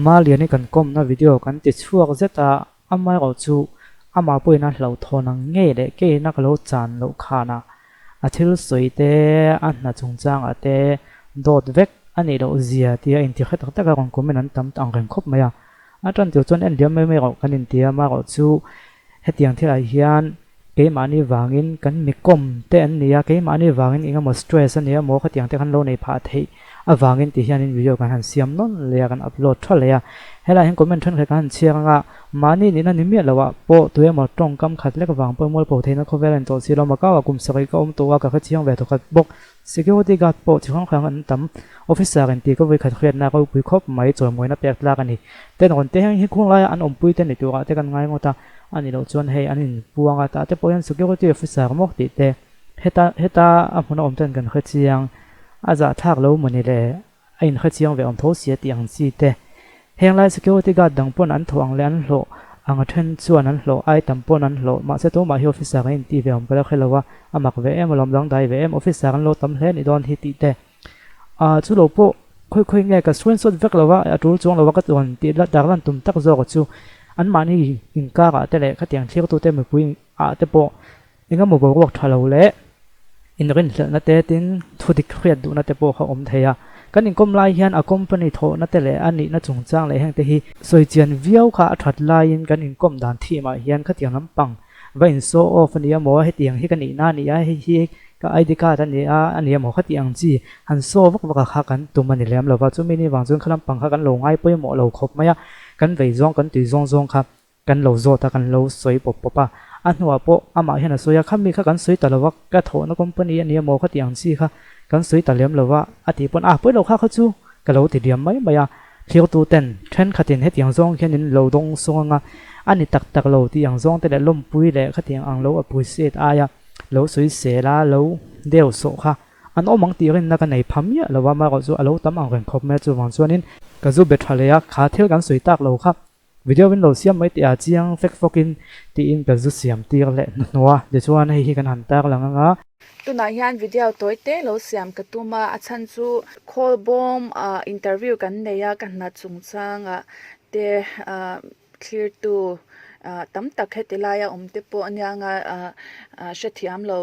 Maliani kan kawmna video kan ti chhuak zet a, amaherawh chu amah pawhin a hlauhthawn ang ngei leh keina ka lo chan loh khanah a thil sawi te, a hna chungchangah te dawt vek a nih loh zia tia inti hre tak taka rawn comment an tam ang reng khawp mai a. A tan tur chuan en liam mai mai rawh kan inti a, amaherawh chu hetiang thilah hian keimahni vangin kan mi kawm te an ni a, keimahni vangin eng emaw stress a nia maw khatiang te khan lo nei phah theih avangin ti hianin video kan han siam nawn leh a, kan upload tha leh a. Helaiah hian comment thenkhat kan han chhiar anga mahni nihna ni miah loh ah pawh tu emaw tawngkam khat lek vang pawh mualpho theihna khawvel a intawh si lo Macau ah kum sarih ka awm tawh a, ka hrechiang ve thawkhat bawk. Security guard pawh chi hrang hrang an tam. Officer in tih ka vawikhat hriatna ropui khawp mai chawimawina pek tlak a ni. Ten rawn te hian hi khuang laia an awmpui te ni turah te kan ngai ngawt a, a nih loh chuan hei an inpuang a, tah te pawh hian security officer maw tih te heta heta a hmuna awm ten kan hrechiang a zahthlak lo maw ni le a inhrechiang ve awm tho sia tih ang chi te. Heng lai security guard dang pawn an thawh ang leh an hlawh ang a then chuan an hlawh ai tam pawn an hlawh mahse tumah hi officer an inti ve awm ka la hre lo a, a mak ve em alawm dangdai ve em officer an lo tam hle ni dawn hi tih te. Ahh chu lo pawh khawi khawi nge ka screenshot vek lo a, a tul chuang lo a ka rawn tih dar lan tum tak zawk chu anmahni inkar ah te leh khatiang thlir tute mipui ah te pawh eng emaw boruak tha lo leh inrinhlelhna te tin thudik hriat duhna te pawh kha awm thei a. Kan inkawm lai hian a company thawhna te leh a nihna chungchang leh hengte hi sawi chian viau kha a that laiin kan inkawm dan thim ah hian khatiang lampang va in show off a nia maw hetiang hi ka nihna a ni a hei hi ka ID card a ni a a nia maw khati ang chi han show vak vak a kha kan tum a ni lem lova chumi ni vang chuan kha lampang kha kan lo ngai pawimawh lo khawp mai a kan vei zawng kan tui zawng zawng kha Kan lo zawt a, kan lo sawi pawp pawp a. A hnuah pawh amah hian a sawi a, Khami kha kan sawi ta lo va, ka thawhna company a nia maw khati ang chi kha kan sawi ta lem lo va a tih pawn a pawi lo kha kha chu ka lo ti diam mai mai a. Thirtu ten thenkhatin hetiang zawng hian in lo dawng sawng anga a ni tak tak lo tih ang zawng te leh lawmpui leh khatiang ang lo appreciate aia lo sawi sel a, lo deu sawh kha an awm ang tih rinna ka nei pha miah lo va, amaherawhchu chu a lo tam ang reng khawp mai a, chuvang chuanin ka zu be tha leh a, kha thil kan sawi tak lo kha Video in lo siam mai tih a chiang fek fawk in tiin ka zu siam tir leh hnuhnawh a, tichuan hei hi kan han tar lang anga. Tunah hian video tawi te lo siam ka tum a, a chhan chu call bawm ah interview kan nei a, ka hna chungchang ah te ah thlirtu ah tam tak heti laia awm te pawh ania nga ah hrethiam lo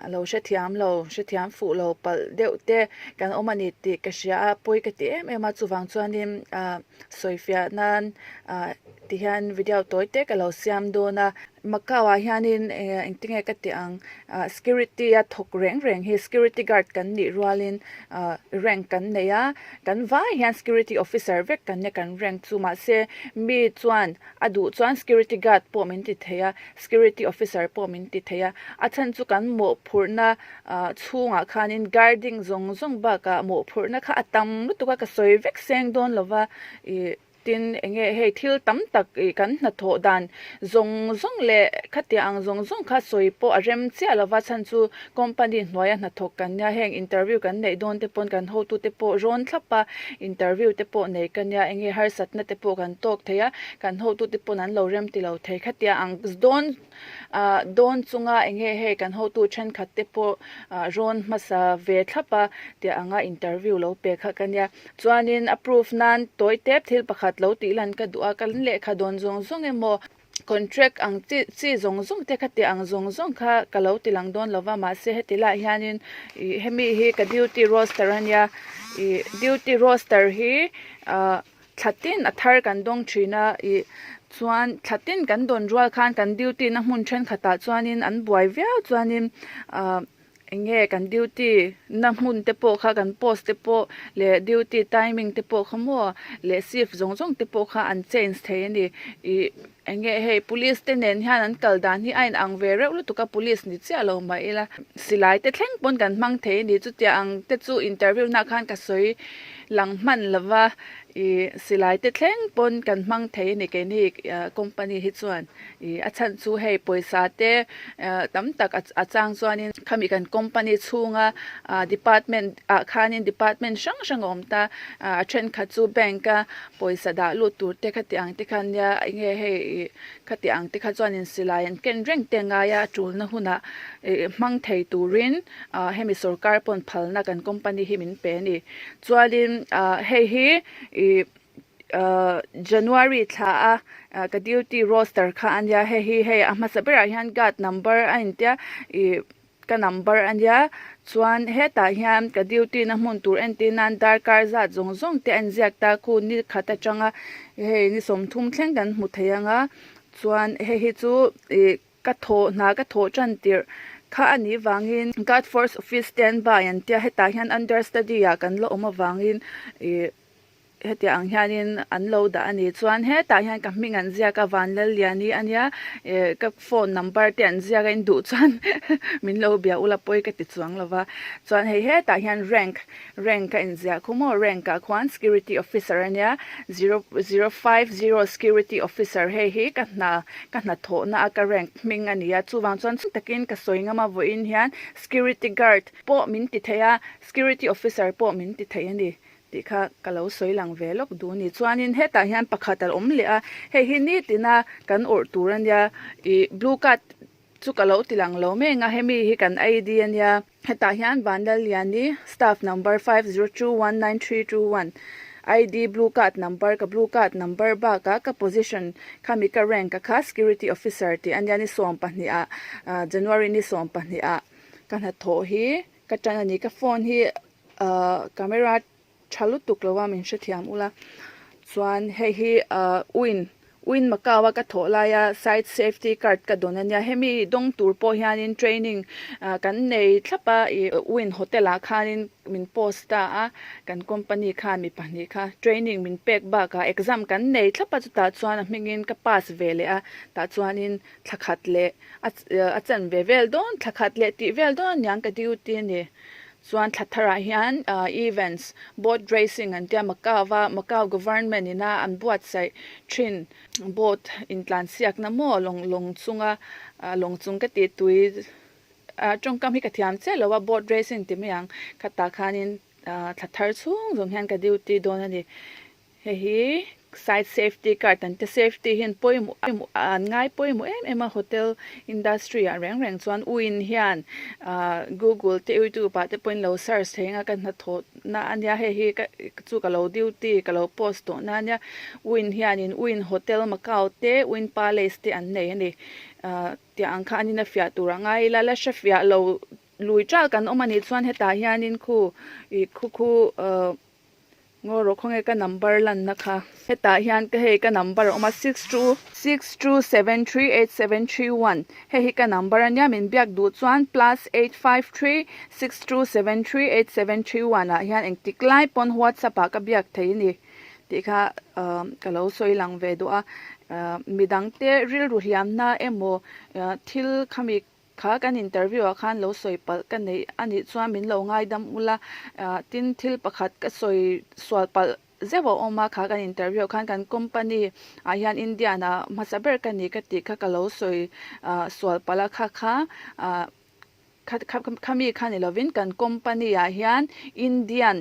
A lo hrethiam lo, hrethiam fuh lo palh deuh te kan awm a ni tih ka hria a, pawi ka ti em em a, chuvang chuanin ah sawifiah nan ah tihian video tawi te ka lo siam dawn a, Macau ah hianin engtinge ka tih ang ah security a thawk reng reng hi security guard kan nih rualin ah rank kan nei a, kan vai hian security officer vek kan nia kan rank chu mahse mi chuan a duh chuan security guard pawh min ti thei a. Security officer pawh min ti thei a, a chhan chu kan mawhphurhna ah chhungah khanin guarding zawng zawng bakah mawhphurhna kha a tam lutuk a ka sawi vek seng dawn lova ih tin eng nge hei thil tam tak ih kan hnathawh dan zawng zawng leh khatiang ang zawng zawng kha sawi pawh a rem chiah lova chhan chu company hnuaia hnathawk kan nia heng interview kan neih dawn te pawn kan hotute pawh rawn thlap a interview te pawh nei ka nia eng nge harsatna te pawh kan tawk thei a kan hotute pawn an lo rem ti lo thei khatia ang dawn ah dawn chunga eng nge hei kan hotu thenkhat te pawh ah rawn hmasa ve thlap a tih anga interview lo pe kha ka nia chuanin a proof nan tawi tep thil pakhat lo tih lan ka duh a kan lehkha dawn zawng zawng emaw contract ang chi chi zawng zawng te kha tih ang zawng zawng kha ka lo ti lang dawn lova mahse heti lai hianin ih hemi hi ka duty roster ania ih duty roster hi ah. Thla tin a thar kan dawng thin a, ih chuan thla tin kan dawn rual khan kan duty na hmun thenkhatah chuanin an buai viau chuanin ah eng nge kan duty na hmun te pawh kha kan post te pawh leh duty timing te pawh kha maw leh shift zawng zawng te pawh kha an change thei a ni ih eng nge hei police te nen hian an kal dan hi a inang ve reuh lutuk a police ni chiah lo mah ila silai te thleng pawn kan hmang thei a ni chutiang ang te chu interview na khan ka sawi lang hman lova ih silai te thleng pawn kan hmang thei a ni keini company hi chuan ih a chhan chu hei pawisa te tam tak a chang chuanin khami kan company chhunga ah department ah khanin department hrang hrang a awm ta a thenkhat chu bank a pawisa dah lut tur te khati ang te kha nia eng nge hei ih khati ang te kha chuanin silai an ken reng te ngai a a tulna hunah ih hmang thei turin ah hemi sorkar pawn phalna kan company hi min pe a ni chuanin ah hei hi ih. January thla a ka duty roster kha a nia hei hi hei a hmasa berah hian guard number a intia ih ka number a nia chuan hetah hian ka duty na hmun tur entir nan darkar zat zawng zawng te a inziak ta khu ni khat atanga hei ni 30 thleng kan hmu thei ang a chuan hei hi chu ih ka thawh hna ka thawh tan tirh kha a nih vangin guard force office standby an tia hetah hian under study ah kan la awm avangin ih Hetiang ang hianin an lo dah a ni. Chuan hetah hian ka hming an ziak a, Vanlalliani a nia, eh ka phone number te an ziak a, in duh chuan min lo bia ula pawi ka ti chuang lo va. Chuan hei hetah hian rank, rank a inziah khu maw, rank ah khuan security officer a nia, zero zero five zero security officer hei hi ka hna ka hnathawhna a ka rank hming a ni a. Chuvang chuan chhung takin ka sawi ngam a vawiin hian security guard pawh min ti thei a, security officer pawh min ti thei a ni. Tih kha ka lo sawi lang ve lawk duh a ni. Chuanin hetah hian pakhat a awm leh a, hei hi nitina kan awrh tur a nia, ih blue card chu ka lo ti lang lo mai ang a, hemi hi kan ID a nia. Hetah hian Vanlalliani staff number 50219321 ID blue card number ka blue card number bakah ka position khami ka rank a kha security officer tih a nia ni 12 ah January ni 12 ah ka hnathawh hi ka tan a ni. Ka phone hi Ahh camera tha lutuk lo a min hrethiam ula chuan hei hi ahh win win Macau a ka thawh laia site safety card ka dawn ania hemi dawng tur pawh hianin training ah kan nei thlap a ih win hotel ah khanin min post ta a kan company khan mi pahnih kha training min pek bakah exam kan nei thlap a chutah chuan a hmingin ka pass ve leh a tah chuanin thla khat leh a chan ve vel dawn thla khat leh tih vel dawn aniang ka duty a ni. Chuan thla tharah hian events, boat racing an tia Macau a Macau government ina an buatsaih thin boat intlansiakna maw lawng lawng chunga lawng chung ka tih tui tawngkam hi ka thiam chiah lo a boat racing ti mai ang khatah khanin thla thar chhung zawng hian ka duty dawn a ni. Hei hi site safety card an ti safety hian pawimawh an ngai pawimawh em em a hotel industry ah reng reng chuan uin hian ah google te youtube ah te pawhin lo search thei anga ka hnathawh na ania hei hi ka chu ka lo duty ka lo post tawh na ania uin hianin uin hotel macau te uin palace te an nei ani ah tiang ang kha anin a fiah tur a ngai ila la hre fiah lo lui ṭalh kan awm anih chuan hetah hianin khu ih khu khu ah. Ngaw rawh khawnge ka number lanna kha. Hetah hian ka hei ka number a awm a 62 62738731 hei hi ka number ania min biak duh chuan plus 853 62738731 ah hian engtik lai pawn whatsapp ah ka biak thei a ni tih kha ka lo sawi lang ve duh a midangte rilru hliamna emaw thil khami Kha kan interview ah khan lo sawi palh ka neih a nih chuan min lo ngaidam ula, tin thil pakhat ka sawi sual palh zeuh a awm a, kha kan interview ah khan kan company ah hian Indian ah hmasa ber ka ni ka tih kha ka lo sawi sual palh a, kha kha khami kha ni lovin kan company ah hian Indian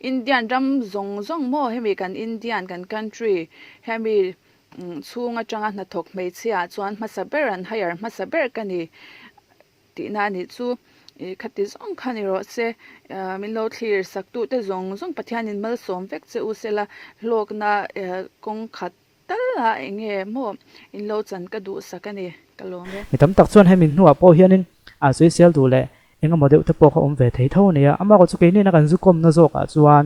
Indian ram zawng zawng maw hemi kan Indian kan country hemi Chhung atanga hnathawk hmeichhia ah chuan hmasa ber an hire hmasa ber ka ni tihna a nih chu. Ih khati zawng kha ni rawh se, min lo thlir sak tu te zawng zawng Pathianin malsawm vek che u sela hlawkna kawng khat tal a eng nge maw in lo chan ka duh sak a ni ka lawm e. Mi tam tak chuan hemi hnuah pawh hianin a sawisel duh leh engemaw deuh te pawh kha awm ve thei tho a nia. Amaherawhchu chu keini na kan zu kawmna zawkah chuan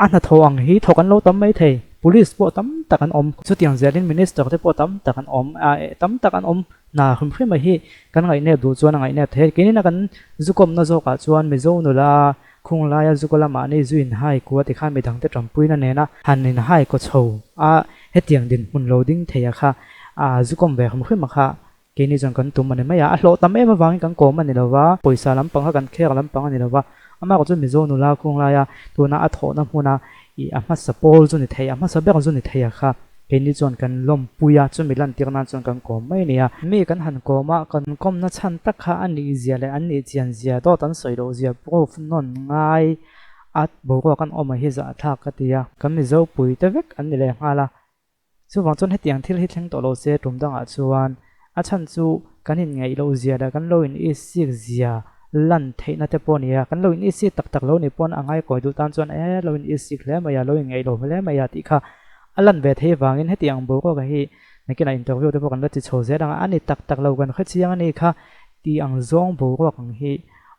a hnathawh ang hi thawk an lo tam mai thei. Police pawh tam tak an awm. Chutiang zelin Minister te pawh tam tak an awm. Tam tak an awm hna hrim hrim a hi kan ngaihnep duh chuan a ngaihnep thei a. Keini na kan zu kawmna zawkah chuan Mizo nula khung laia zu kaw lamah ni zu inhai kua tikhan midangte tanpuina nena han inhai kaw chho a hetiang dinhmun lo ding thei a kha zu kawm ve hrim hrim a kha Keini chuan kan tum a ni mai a, a hlawh tam em avangin kan kawm a ni lo va, pawisa lampang kha kan khek lampang a ni lo va, amah kawh chu Mizo nula khung laia tuna a thawhna hmuna ih a hmasa pawl chu ni thei, a hmasa ber chu ni thei a kha keini chuan kan lawmpui a, chumi lantir nan chuan kan kawm mai a ni a. Mi kan han kawm a, kan kawmna chhan tak kha a nih zia leh an nih chian zia dawt an sawi loh zia proof nawn ngai a boruak an awm a hi zahthlak ka ti a. Kan Mizo puite vek an ni leh nghal a, Chuvang chuan hetiang thil hi thleng tawh lo se tum dangah chuan a chhan chu kan inngaih loh zia leh kan lo in isik zia lan theihna te pawh a ni a, kan lo in isik tak tak lo nih pawn a ngaikawi duh tan chuan e lo in isik hle mai a, lo inngaih lo hle mai a tih kha a lan ve theih vangin hetiang boruak hi nakinah interview te pawh kan la ti chho zel ang a, a ni tak tak lo kan hrechiang a ni kha tih ang zawng boruak ang hi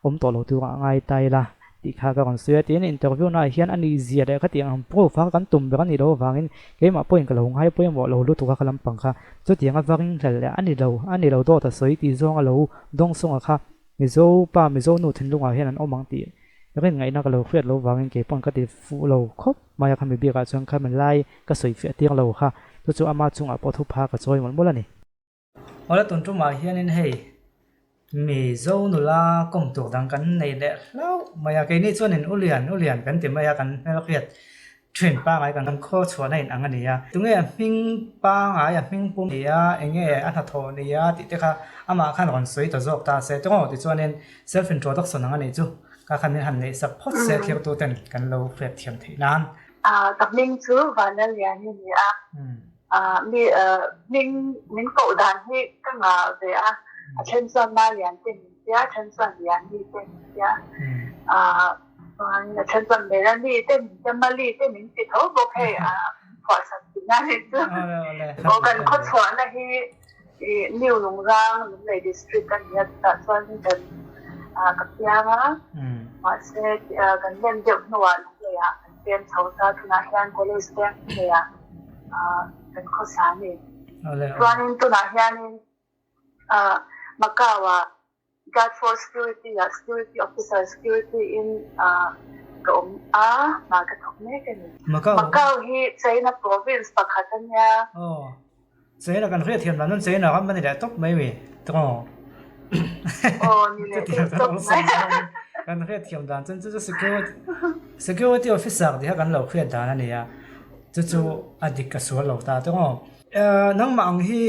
awm tawh lo tur a ngai ta ila tih kha ka rawn sawi a. Tin, interview naah hian a nih zia leh khatiang ang proof a kan tum ber a nih loh avangin keimah pawhin ka lo ngai pawimawh lo lutuk a ka lampang kha chutiang a va ringhlel leh a ni lo, a ni lo dawt a sawi tih zawng a lo dawngsawng a kha Mizo pa Mizo nu thinlungah hian an awm ang tih rin ngaihna ka lo hriat loh vangin kei pawn ka ti fuh lo khawp mai a, khami bikah chuan khami lai ka sawi fiah tir lo kha chu chu ama chungah pawh thupha ka chawi mawlh mawlh a ni. Awle tun tumah hianin hei Mizo nula kawm tur dang kan nei leh hlauh mai a, keini chuanin u lian u lian kan ti mai a, kan hmelhriat Ṭhian pangai kan khaw chhuahna in ang a ni a, tunge a hming pangai a hming pum ni a, enge a hnathawh ni a tih te kha amah khan rawn sawi ta zawk ta se tawng aw tichuanin self introduction ang a nih chu ka khan min han neih sak phawt se thirtu ten kan lo hriat thiam theih nan. Ka hming chu Vanlalliani a ni a, mi hming min koh dan hi ka ngah ve a, a then chuan Malian te min tia, a then chuan Liani te min tia. Chuan a then chuan Melanie te min tia, Mali te min ti tho bawk hei a phuahsak tihna a nih chu. Aw kan khawchhuahna hi New Lungrang Lunglei District a ni a, chutah chuan kan ka piang a, mahse kan lem deuh hnuah Lungleiah kan pem chho ta, tunah hian college te Lungleiah kan khawsa a ni. Chuanin tunah hianin Macau-ah Guard for Security ah Security Officer Security in ka awm a, hna ka thawk mek a ni. Macau hi China province pakhat a nia. Aw, China kan hriat thiam dan chuan China ram a ni leh tawp mai mi tawng. Aw, ni leh tawp mai. Kan hriat thiam dan chuan chu chu security security officer tih kha kan lo hriat dan a ni a, chu chu a dik a sual lo ta tawng. Nangmah ang hi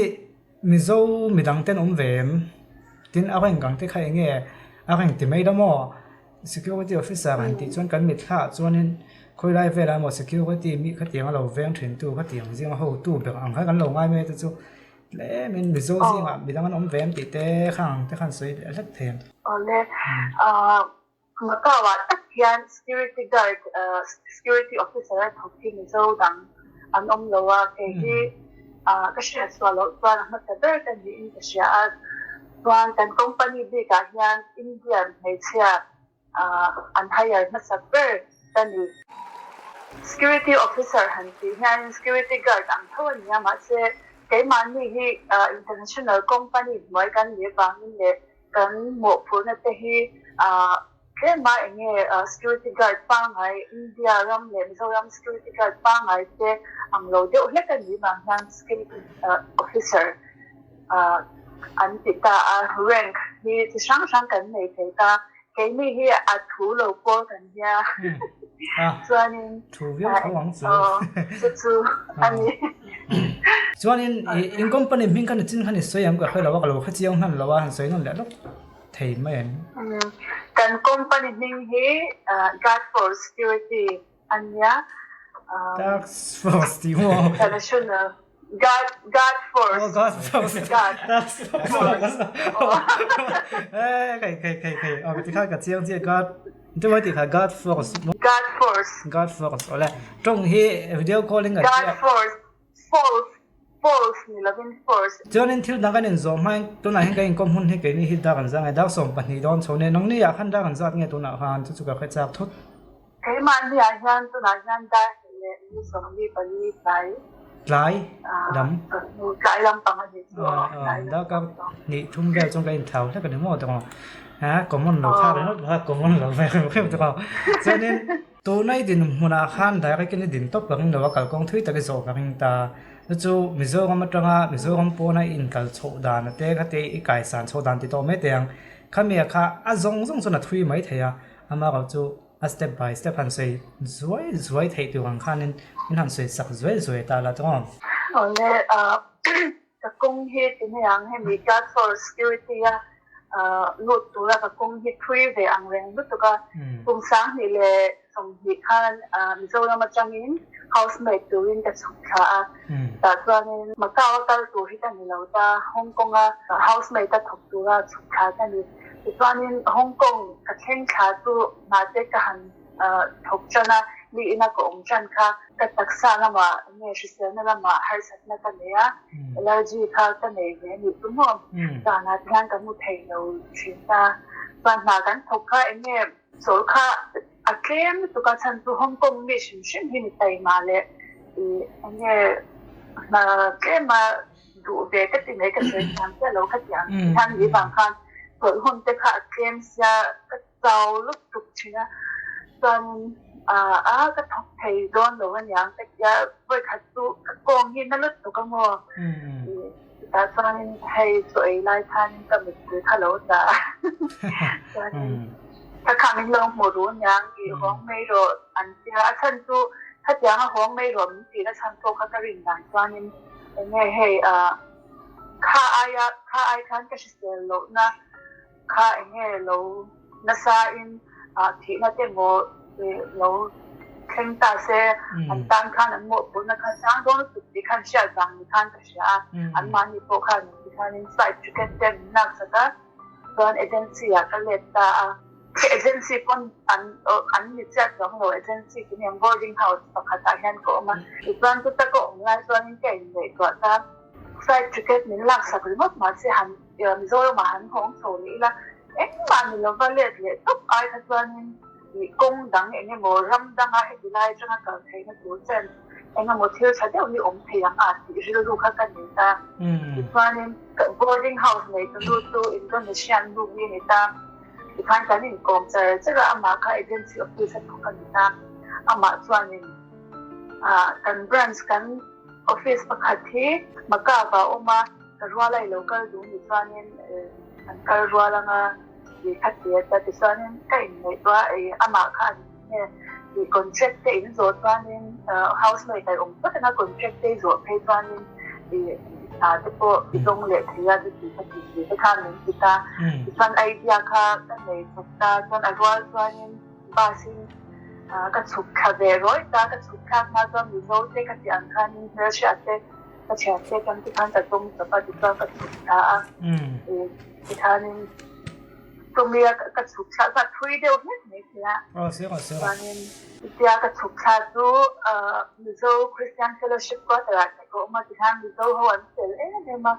Mizo midang ten awm ve em? Tin a rank ang te kha eng nge a rank ti mai la maw? Security officer han tih chuan kan mitthla ah chuanin khawi lai velah emaw security mi khatiang a lo veng thin tu khatiang zinga hotu ber ang kha kan lo ngai mai te chu tlemin Mizo zingah midang an awm ve em tih te kha ang te khan sawi leh hlek thei ang. Awle, Macau ah tak hian security guard, security officer a thawk hi Mizo dang an awm lo a, kei hi ka hriat chhuah loh chuan a hmasa ber ka niin ka hria a, chuan kan company bik ah hian Indian hmeichhia an hire hmasa ber ka ni. Security officer han tih hianin security guard ang tho a ni a, mahse keimahni hi international company hnuai kan nih avangin leh Kan mawhphurhna te hi tlema eng nge security guard pangngai India ram leh Mizoram security guard pangngai te ang lo deuh hlek a ni vang hian security officer an ti ta a, rank hi chi hrang hrang kan nei thei ta. Keini hi a thu lo pawl kan nia chuanin Thu viau tho ang chu. Chu chu a ni. Chuanin in company hming kha nichin khan i sawi ang ka hre lo a, ka lo hre chiang hman lo a, han sawi nawn leh lawk thei mai ang. Kan company hming hi Guard Force Security a nia. Guard Force tih maw? International Guard Guard Force. Oh Guard Force. Guard Force. Hei hei hei hei aw tikhan ka chiang chiah Guard Chu mai tih kha Guard Force maw? Guard Force. Guard Force awle. Tawng hi video calling kan Guard Force. Force. Force ni lovin Force. Chuanin thil dang kan inzawh hmain tunah hian kan inkawm hun hi keini hi dar an zat nge dar 12 dawn chho nen nangni ah khan dar an zat nge tunah khan chu chu ka hre chak thut. Keimahni ah hian tunah hian dar hnih leh ni 24 tlai. Tlai lam. Tlai lam pang a ni chu. Dar kar hnih thum vel chuan ka inthlau hlek a ni maw tawng a common lo kha ringawt kha common lo ve reuh reuh tawng a chuanin tuna i din hmunah khan direct in i din tawp ka ring lo a kalkawng thui tak i zawh ka ring ta chu chu Mizoram atanga Mizoram pawna i inkal chhoh dan te kha te i kaisan chhoh dan ti tawh mai teh ang khami ah kha a zawng zawng chuan a thui mai thei a amaherawh chu A step by step han sawi zuai zuai theih tur ang khanin min han sawi sak zuai zuai ta la tawng. Awle ka kawng hi ti mai ang hemi Guard for Security a lut tura ka kawng hi thui ve ang reng lutuk a, kum 2020 khan Mizoram atangin housemaid turin ka chhuk thla a, tah chuanin Macau a kal tur hi ka ni lo ta, Hong Kong a housemaid a thawk tura chhuk thla ka ni. Tichuanin Hong Kong ka thleng thla chu mahse ka han thawk tan a. Mi ina ka awm tan kha ka taksa lamah nge hriselna lamah harsatna ka nei a, allergy kha ka nei ve a nih chu maw? Zanah te hian ka mu thei lo thin ta. Chuan hna kan thawk kha eng nge chawlh kha a tlem lutuk a chhan chu Hong Kong mi hrim hrim hi mi taima leh eng nge hna tlema duh ve ka ti mai ka sawi thiam chiah lo kha tiang hian ni vang khan chawlh hun te kha a tlem sia ka chau lutuk thin a chuanin a ka thawk thei dawn lo aniang ka tia vawikhat chu ka kawng hi na lutuk a maw chutah chuanin hei chaw ei lai khanin ka mittui kha lo tla a chuanin ka kha min lo hmu ru aniang tih hawng mai rawh an tia a chhan chu khatianga hawng mai rawh min tihna chhan pawh kha ka rin dan chuanin enge hei kha aia kha ai khan ka hrisel lohna Kha enge lo nasa in thihna te maw lo thleng ta se an tan khan an mawhphurhna kha sang dawn lutuk tih khan hriat vang ni khan ka hria a, an mahni pawh khan ti khan in flight ticket te min lak sak a, chuan agency ah ka let ta a, agency pawn an an ni chiah chuang lo agency chu nia boarding house pakhat ah hian ka awm a, tichuan chuta ka awm lai chuan in ka inngaihtuah ta. Flight ticket min laksak ringawt mahse han Mizoramah han hawng chho leh ila engmah ni lova let leh tawp ai kha chuanin ih kawng dang eng emaw ram danga heti lai atanga kal theihna tur chen eng emaw thil tha deuh hi awm thei ang a tih rilru kha ka nei ta. Tichuanin boarding house nei tu nu chu Indonesian nu hi a ni ta. Tikhan kan inkawm char char a, amah kha agency office a thawk a ni ta. Amah chuanin kan branch kan Office pakhat hi Macau ah a awm a, ka rual a i lo kal duh ni chuanin an kal rual anga tih kha ti a tia tichuanin ka inngaihtuah a, amah khan nge tih contract te in zawh chuanin housemate a awm phawt anga contract te i zawh phei chuanin ih hna te pawh i dawng leh thei a chu tih kha ti tih te khan min ti ta. Tichuan idea kha ka nei chawp ta chuan a rual chuanin Bus in ka chhuk thla ve rawih ta, ka chhuk thlak hma chuan Mizo te ka tih ang khanin hmelhriat te ka thian te kan ti khan ka zawng chawp a tichuan ka chhuk thla a, tikhanin chumi a ka chhuk thlak kha thui deuh hlek mai thei a, chuanin chutia ka chhuk thla chu Mizo Christian Fellowship Quarter ah te ka awm a tikhan Mizo ho an fel em em a,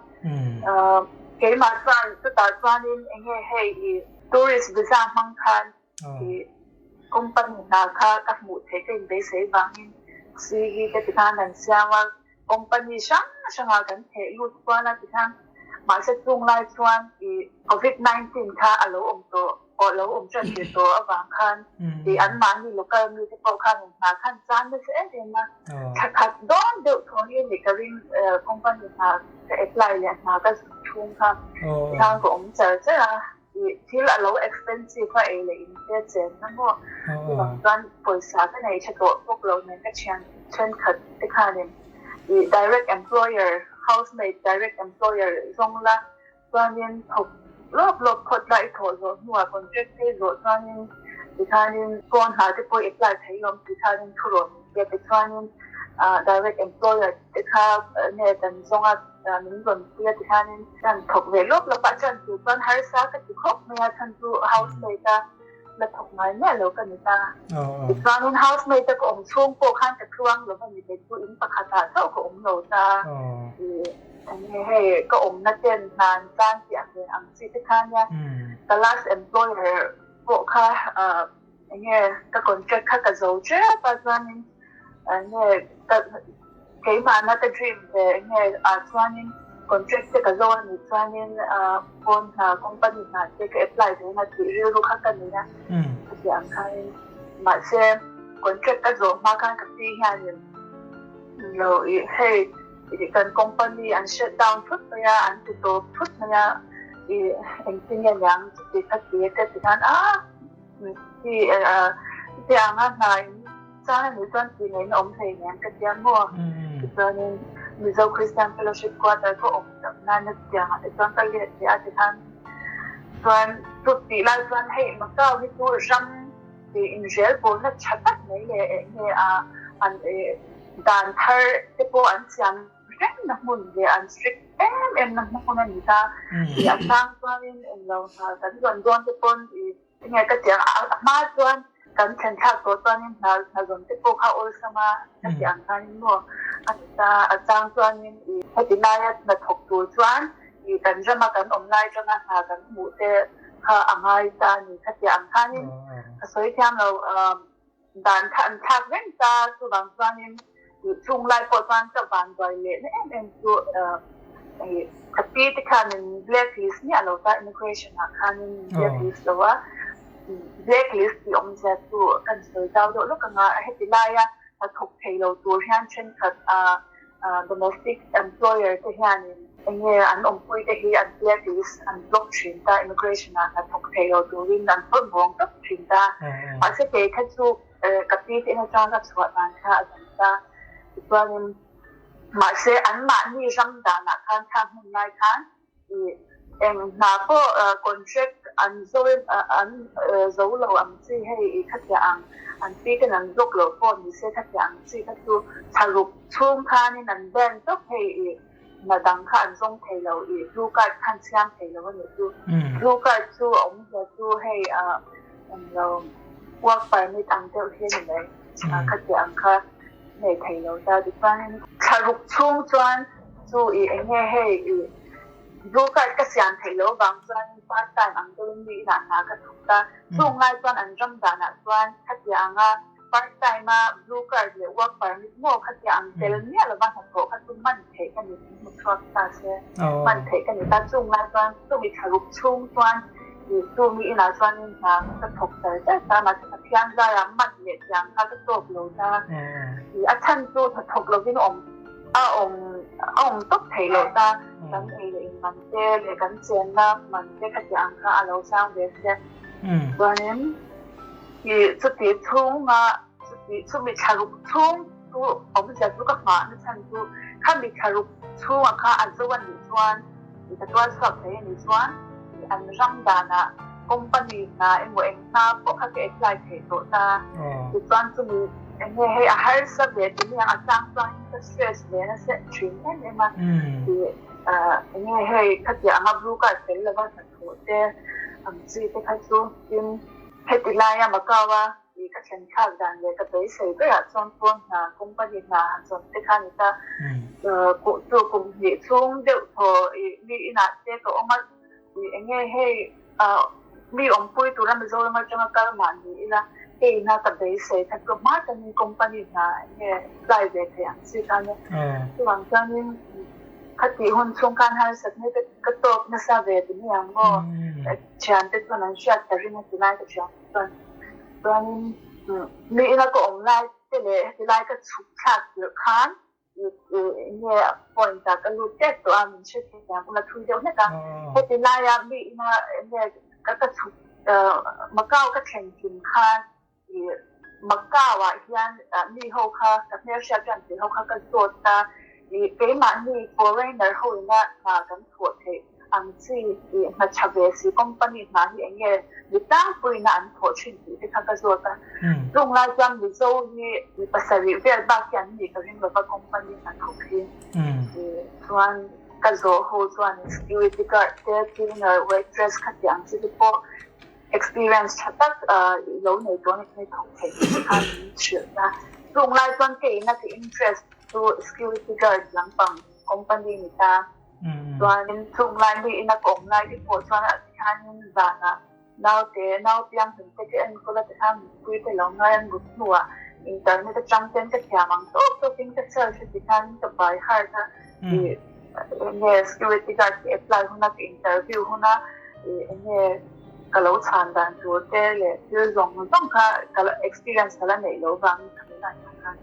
keimah chuan chutah chuanin enge hei tourist visa hmang khan Tih company hna kha ka hmuh theih ka inbeisei vangin CV te tikhan an siam a, company hrang hrangah kan theh lut kual a tikhan mahse chung lai chuan ih covid 19 kha a lo awm tawh pawh lo awm tan ve tawh avang khan ih anmahni local mi te pawh khan in hna khan chan nasa em em a, thla khat dawn deuh thaw hi ni ka ring company hna ka apply leh hna ka chhung kha tikhan ka awm char char a. Ih thil a lo expensive a ei leh in te chen na maw? Chuvang chuan pawisa ka nei tha tawh bawk lo nen ka thian thenkhat te khanin ih direct employer housemaid direct employer zawng la chuanin thawk lawp lawp phawt la i thawh zawh hnuah contract te zawh chuanin tikhanin phone hna te pawh i apply thei lawm tih khanin thu rawn min pe tichuanin direct employer te kha nge kan zawng a. Min rawn pui a tikhanin kan thawk ve lawp lawp a, chhan chu chuan harsa ka ti khawp mai a, chhan chu housemaid a la thawk ngai miah lo ka ni ta. Tichuanin housemaid a ka awm chhung pawh khan ka tluang lo va ni ve chu in pakhatah chauh ka awm lo ta. Enge hei ka awmna ten hna an tan tih ang nen ang chi te khan nia ka last employer pawh kha enge ka contract kha ka zo tep a chuanin enge ka keimahna ka dream ve enge ah chuanin contract te ka zo a nih chuanin phone hna company hna te ka apply ve na tih rilru kha ka nei a chutiang ang khanin mahse contract ka zawh hma khan ka pi hianin lo ih hei kan company an shut down thut mai a an ti tawp thut mai a ih engtin nge niang chuti kha ti ka ti khan a Ti anga hna in chang a nih chuan tih ngaihna awm hlei nen ka tia maw? Tichuanin Mizo Christian Fellowship Quarter ka awm tak nana chutiangah te chuan ka let leh a tikhan chuan chu tih lai chuan hei Macau hi chu ram tih inrel pawlna tha tak mai leh eng nge a an dan thar te pawh an siam reng na hmun leh an strict em em na hmun a ni ta. Tih a chang chuanin englo hna kan rawn dawn te pawn ih Tinge ka tiang a hma chuan kan thlen thlak tawh chuanin hna hna zawn te pawh kha awlsam a ka ti ang khanin maw a ni ta. A chang chuanin ih heti laia hna thawk tur chuan ih kan rama kan awm lai atanga hna kan hmuh te kha a ngai ta a ni. Khatiang ang khanin ka sawi thiam lo dan kha an thlak reng ta. Chuvang chuanin ih chung lai pawh chuan ka vanduai leh na em em chu ih ka pi te khanin blacklist miah lo ta immigration ah khanin blacklist lo a. Blacklist tih awmzia chu kan sawi zau deuh lawk ang a, heti laia hnathawk thei lo tur hian thenkhat domestic employer te hianin eng nge an awmpui te hi an blacklist an block thin ta, immigration ah hnathawk thei lo turin an thawn vawng tawp thin ta. Mahse kei kha chu ka pi te in atang ka chhuah dan kha a dang ta. Tichuanin mahse anmahni ram danah khan thla hmun lai khan Eng hna pawh contract an zo an zo lo ang chi hei i khatiah ang an pi ten an block loh pawh ni se khatiah ang chi kha chu thlaruk chhung khanin an ban tawp hei i hna dang kha an zawng thei lo i blue card khan siam thei lo a nih chu. Blue card chu a awmzia chu hei eng lo work permit ang deuh hi a ni mai khatiah ang kha nei thei lo ta tichuanin thlaruk chhung chuan Chu i eng nge hei i blue card ka siam theih loh vang chuan part time ang deuhin mi inah hna ka thawk ta. Chung lai chuan an ram danah chuan khatia anga part time a blue card leh work permit maw khatia ang tel miah lova hnathawh kha chu man theih ka ni min hmu chhuak ta se man theih ka ni ta. Chung lai chuan chumi thlaruk chhung chuan i chu mi inah chuanin hna ka thawk char char ta mahse Pathian zaiah man leh tiang kha ka tawk lo ta. I a chhan chu hnathawk lovin awm A awm a awm tawp theih loh ta, kan ei leh in man te leh kan chenna man te khatiang ang kha a lo sang ve sia. Chuanin i chuti chhunga chuti chumi thlaruk chhung chu awmzia chu ka nghah na chhan chu khami thlaruk chhunga kha a zo a nih chuan i ka tual chhuak thei a nih chuan i an ram danah company hna emaw eng hna pawh kha ka apply theih tawh ta. Tichuan chumi eng nge hei a harsa ve ti mai ang a chang chuan ka stress ve nasa thin em em a. Tih eng nge hei khatiang anga blue card fel lova hnathawh te ang chi te kha chu tin heti laia Macau a tih ka thlen thlak dan leh ka beisei berah chuan pawn hna company hna han zawm te kha a ni ta. Chu kum hnih chhung deuh thaw ih mi inah te ka awm a tih eng nge hei mi awmpui tura Mizoram atanga kal mah ni ila hei ina ka beisei kha chu hma takin company hna eng nge apply ve thei ang chi kha nia. Chuvang chuanin khatih hun chhung khan harsatna ka tawk nasa ve ti mai ang maw thiante chuan an hriat ta ring a ti lai ka thiam. Chuan chuanin mi ina ka awm lai te leh heti lai ka chhuk thlak tirh khan nge point ah ka lut tep tawh a min hre thiam ula thui deuh hlek a. Heti laia mi ina nge ka ka chhuk Macau ka thlen hlim khan Macau ah hian mi ho kha ka hmelhriat ran thei ho kha ka zawt a keimahni foreigner ho ina hna kan thawh theih ang chi ih hna tha ve si company hna hi eng nge mi tlangpuiin a an thawh thin tih te kha ka zawt a. Chung lai chuan Mizo hi mi pasarih vel bak hi an nih ka ring lova company hna thawk hi. Chuan ka zawh ho chuan security guard te cleaner waitress khati ang chi te pawh experience tha tak lo nei tawh a ni thawk theih tih te kha min hrilh a. Chung lai chuan keina ka interest chu security guard lampang company ni ta. Chuanin chung lai mi ina ka awm lai te pawh chuan a tikhanin zanah naute nau piang hlim te ka enkawl a tikhan mipui te lo ngai an mut hnuah internet atang ten ka thiam ang tawk tawkin ka search a tikhan ka by heart a ih enge security guard ka apply huna ka interview huna ih enge ka lo chhan dan tur te leh thil zawng zawng kha ka experience ka la neih loh vangin ka min an khan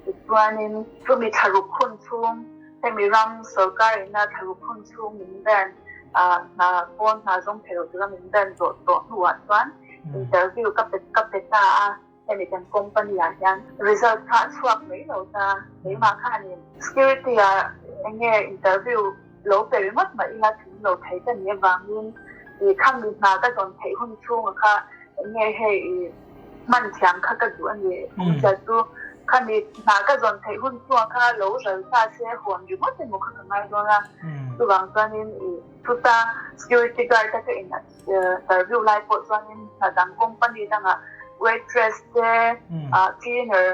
tichuanin chumi thlaruk hun chhung Hemi ram sorkar ina thlaruk hun chhung min ban hna pawn hna zawng thei loh tura min ban zawh tawh hnuah chuan interview ka pe ka pe ta a, hemi kan company ah hian result kha a chhuak mai lo ta, keimah khanin security ah eng nge interview lo pe ringawt mah ila tling lo thei ka nih avangin ih khami hna ka zawn theih hun chhunga kha eng nge hei ih hman thiam kha ka duh a ni. Awmzia chu khami hna ka zawn theih hun chunga kha lo ral ta se hawn ringawt emaw kha ka ngai dawn a. Chuvang chuanin ih chuta security guard a ka in interview lai pawh chuanin hna dang company dangah. waitress te, cleaner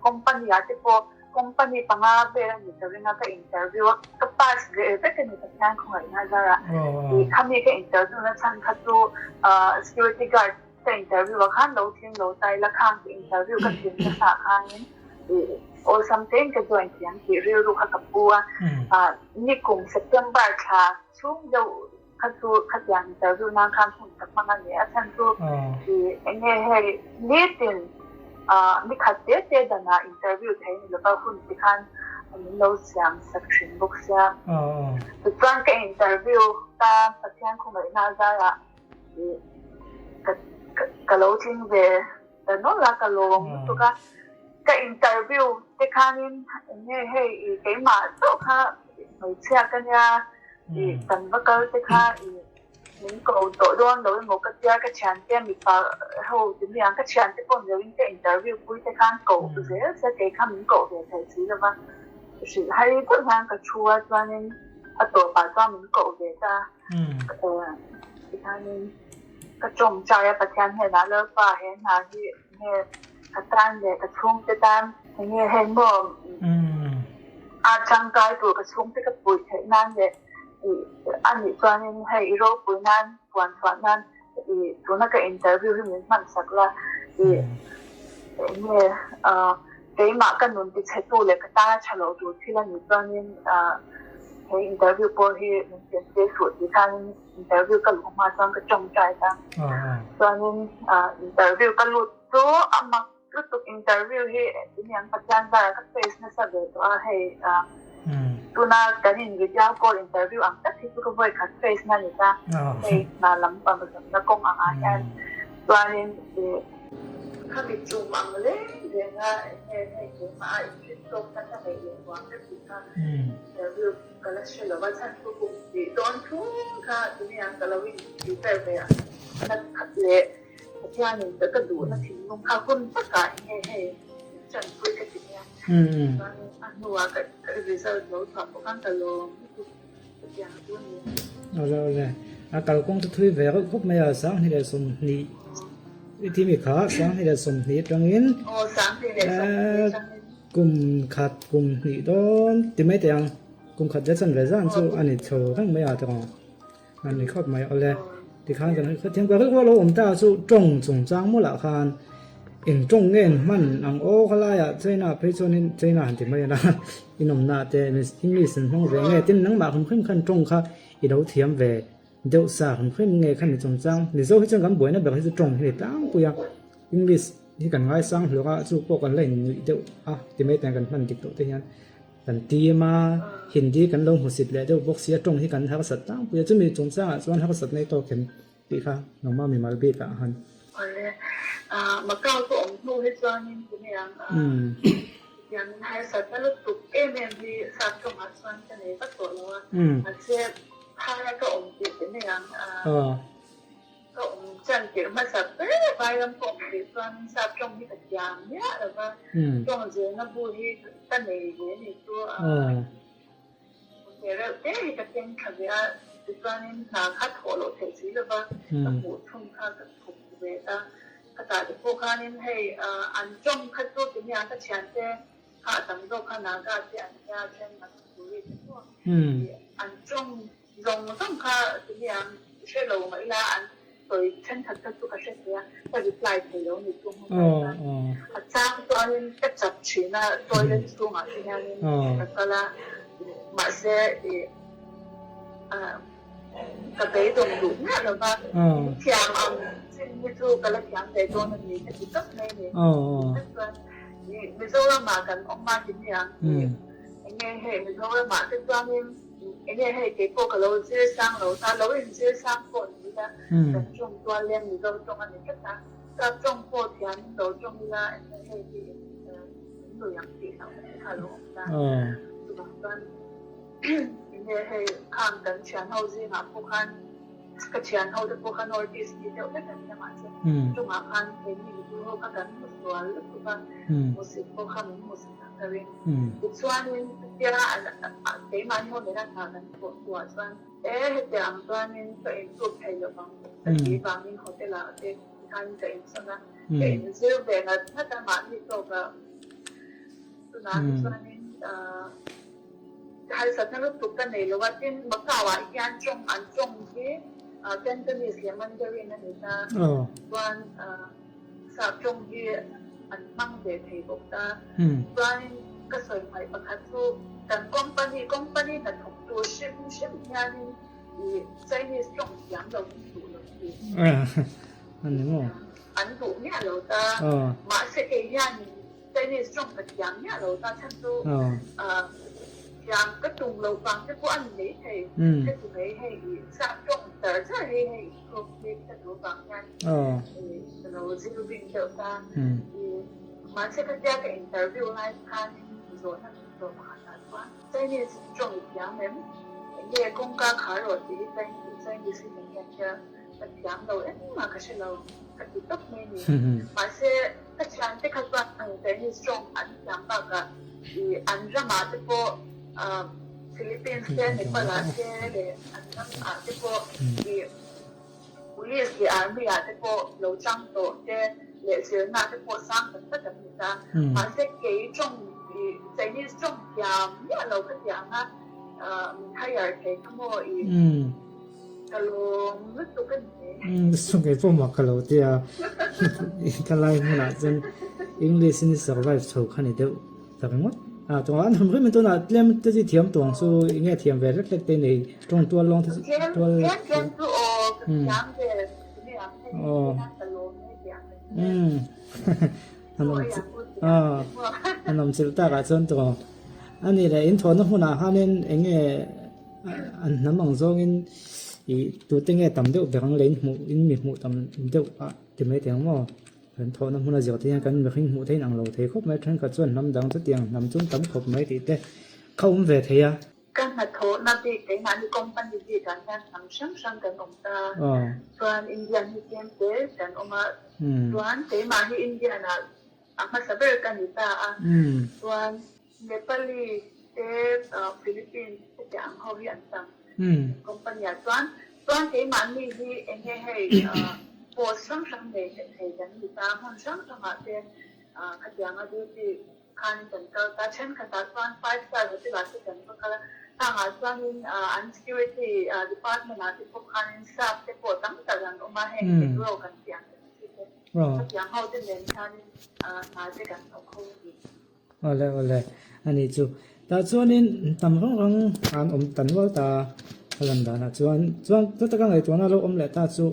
company ah te pawh company panga vel a ni ka ring a ka interview a, ka pass ve vek a ni Pathian khawngaihna zarah. Ih khami ka interview na chhan kha chu security guard ka interview ah khan lo tling lo ta ila khang ka interview ka tling nasa ah khanin ih awlsam tein ka join thei ang tih rilru kha ka pu a. Nikum September thla chhung deuh Kha chu khatiang interview nan khan hun ka hmang a ni. A chhan chu i eng nge hei nitin ni khat te te danah interview thei ni lova hun ti khan min lo siam sak thin bawk sia. Tichuan ka interview ta Pathian khawngaihna zarah i ka lo tling ve ta nawlh a, ka lawm lutuk a. Ka interview te khanin eng nge hei i keimah chauh kha hmeichhia ka nia. Ih kan va kal te kha ih min ko tawh dawn lo emaw ka tia ka thiante mipa ho ti mai ang ka thiante pawh ni loin ka interview pui te khan koh zel se kei kha min koh ve thei si lova hrilh hai deuh hian ka thu a chuanin a tawpah chuan min koh ve ta tikhanin ka tawngtai a Pathian hnenah Lalpa he hna hi Nge ka tan leh ka chhungte tan enge hei maw a tangkai tur ka chhungte ka puih theih nan leh ih a nih chuanin hei i ropui nan puan chhuah nan ih tuna ka interview hi min hman sak la ih enge keimah ka nun ti chhe tu leh ka tana tha lo tur thil a nih chuanin he interview pawh hi min pian tir suh tih khanin Interview ka luh hma chuan ka tawngtai ta. Chuanin interview ka lut chu a mak lutuk interview hi eng Pathian zarah ka face nasa ve tawh a hei tuna kan in video call interview ang tak hi chu ka vawi khat face na ni ta hei hna lam na kawng ang ah hian chuanin Khami tum ang reng reng a enge hei keimah a inrin tawk na ka neih leh vang ka tih kha interview Ka la hre lo va, chhan chu kum tih dawn thung kha tuniang ka lo in prepare ve a, na khat leh Pathianin ka ka duhna thinlung kha hun takah enge hei min tanpui ka ti nia, chuan a hnuah ka result lo chhuah pawh khan ka lawm lutuk chutiang chu a ni. Awle awle, a kalkawng chu thui ve reuh khawp mai a, 2020 i ti mi kha 2020 atangin Aw 2020 atangin. Kum khat kum hnih dawn ti mai teh ang, kum khat leh chan ve zan chu a ni chho reng mai a tawng ang, a ni khawp mai awle. Tikhan kan hrethiam ka rilru a lo awm ta chu tawng chungchang mawlah khan eng tawng nge an hman ang aw khalaiah China phei chuanin China han ti mai a na inawmna te English an hmang ve nge tin nangmah hrim hrim khan tawng kha i lo thiam ve deuh sa hrim hrim nge kha mi chungchang Mizo hi chuan kan buaina ber hi chu tawng hi ni tlangpui a English hi kan ngaisang hlawk a chu pawh kan la innuih deuh a ti mai tan kan hman dik tawh te hian kan tim a Hindi kan lo hmusit leh deuh bawk sia tawng hi kan harsat tlangpui a chumi chungchangah chuan harsat nei tawk em tih kha nangmah mimal bik ah han. Awle Macau ka awm hnu hi chuanin tunge ang tiangin harsatna lutuk em em hi sap tawngah chuan ka nei vak tawh lo a mahse phara ka awm tih tunge ang. Ka awm chan tirh hmasa ber vairam ka awm tih chuan sap tawng hi ka thiam miah lo va, tawng zirna bu hi ka nei ve ni chu a te reuh te hi ka keng thla ve a, tichuanin hna kha thawh loh theih si lo va, ka hmuh chhun kha ka thawk ve ta. Khatah te pawh khanin hei an tawng kha chu ti nia ka thiante kha a tam zawk kha Naga te an nia then Manipuri te pawh an tawng Zawng zawng kha tinge ang hre lo mah ila an sawi thenkhat kha chu ka hre thei a, ka reply thei lo ni chu hmun ah chuan a chang chuanin ka chap thin a toilet chhungah te hianin ka kal a mahse ih ka beidawng duh miah lo va min thiam ang chin hi chu ka la thiam ve dawn a ni ka ti tawp mai a ni tak chuan ih Mizoramah kan awm a tinge ang ih enge hei Mizoramah te chuanin. Enge hei kei pawh ka lo zir sang lo ta, lo in zir sang pawh ni ila kan tawng tual lem Mizo tawng a ni tlat a, sap tawng pawh thiam in lo tawng ila enge hei hi in lui ang tih hlauh na te kha a lo awm ta. Chuvang chuan enge hei khang kan thian ho zingah pawh khan ka thian ho te pawh kha North East ni deuh vek an nia mahse chungah khan keini Mizo ho kha kan hmu sual lutuk a, hmusit pawh kha min hmusit ang ka ring. Tichuanin chutia keimahni ho nena hna kan thawh hnuah chuan e hetiang ang chuanin ka inprove thei lo vang ka ti vangin hotel ah te. khan ka insawn a, ka inzir ve ngat ngat a mahni tawkah tunah hi chuanin harsatna lutuk ka nei lo a, tin Macau ah hian tawng an tawng hi Cantonese leh Mandarin a ni ta, chuan sap tawng hi an hmang ve thei bawk ta, chuanin ka sawi hmaih pakhat chu kan company, company hnathawk tur hrim hrim hianin i Chinese tawng thiam lo hi duh lo tih an duh miah lo ta, mahse kei hianin Chinese tawng ka thiam miah lo ta chhan chu thiam ka tum loh vang te pawh a ni mai thei ka ti mai hei i sap tawng char char hi hei improve hi ka duh vang hian ka lo zir bik deuh ta i mahse khatia ka interview lai khanin zawhna min zawh pakhatah chuan Chinese tawng i thiam em? Enge kawngka khar rawh tih hi Chinese hi eng nge tia ka thiam lo engmah ka hre lo ka ti tawp mai a ni. Mahse ka thiante kha chuan Chinese tawng an thiam bakah ih an ramah te pawh Philippines te Nepal ah te leh an ram ah te pawh ih Police leh Army ah te pawh lo chang tawh te leh zirna te pawh sang tak tak an ni ta. Mahse kei tawng ih Chinese tawng thiam miah lo ka ti ang a min hire thei kha maw ih ka lawm lutuk a ni. Chu kei pawh mak ka lo ti a, ka lai hmunah chuan English in survive chho kha ni deuh ta ringawt a, tunah an hum rim in tunah tlem te chu thiam tuang chu enge thiam ve hlek hlek te nei tawng tual lawng te chu tual Tlem tlem chu aw ka thiam ve ni ang hei hian ka lawm e tih ang an awm chilh takah chuan tawng a ni leh in thawhna hmunah khanin enge an hnam ang zawngin ih tute nge tam deuh ber ang leh in hmuh in mi hmuh tam deuh a ti mai thei ang maw kan thawhna hmuna zir te hian kan mihring hmuh theih in ang lo thei khawp mai thenkhat chuan hnam dang chutiang hnam chu tam khawp mai tih te kha awm ve thei a. Ka hnathawhna bik keimahni company bikah hian hnam hrang hrang kan awm ta chuan Indian hi tlem te kan awm a chuan keimah hi Indian ah a hmasa ber ka ni ta a chuan Nepali te Philippines te te ang ho hi an tam company ah chuan chuan keimahni hi eng nge hei post hrang hrang nei thei kan ni ta hmun hrang hrang ah te khatianga duty khan kan kal ta thenkhatah chuan five star hotel ah te kan va kal a hangah chuanin an security department ah te pawh khanin staff te pawh tam tak an awm a heng negro kan tih ang chi te khatiang ho te nen hianin hna te kan thawk ho a ni. Awle awle a nih chu. Tah chuanin tam rang rang an awm ta nual ta a lan danah chuan chuan chuta ka ngaihtuahna lo awm leh ta chu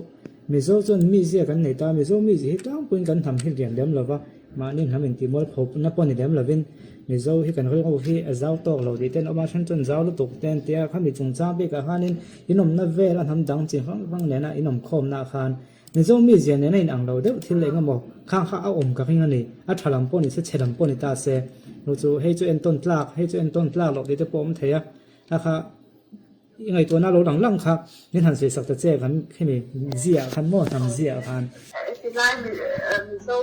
Mizo chuan mizia kan nei ta Mizo mizia hi tlangpuiin kan hnam hi lian lem lova mahni hnam intih mual phawpna pawh ni lem lovin Mizo hi kan rilru hi a zau tawk lo tih te an awm a then chuan zau lutuk te an tia khami chungchang bikah khanin inawmna vel a hnam dang chi hrang hrang nena inawmkhawmna khan Mizo mizia nena in ang lo deuh thil eng emaw khang kha a awm ka ring a ni. A tha lam pawh ni se, chhe lam pawh ni ta se. Nu chu hei chu entawn tlak, hei chu entawn tlak loh tih te pawh awm thei a. A kha i ngaihtuahna lo lang lang kha min han sawi sak ta che kan khemi ziah khan maw hnam ziah khan. Heti lai Mizo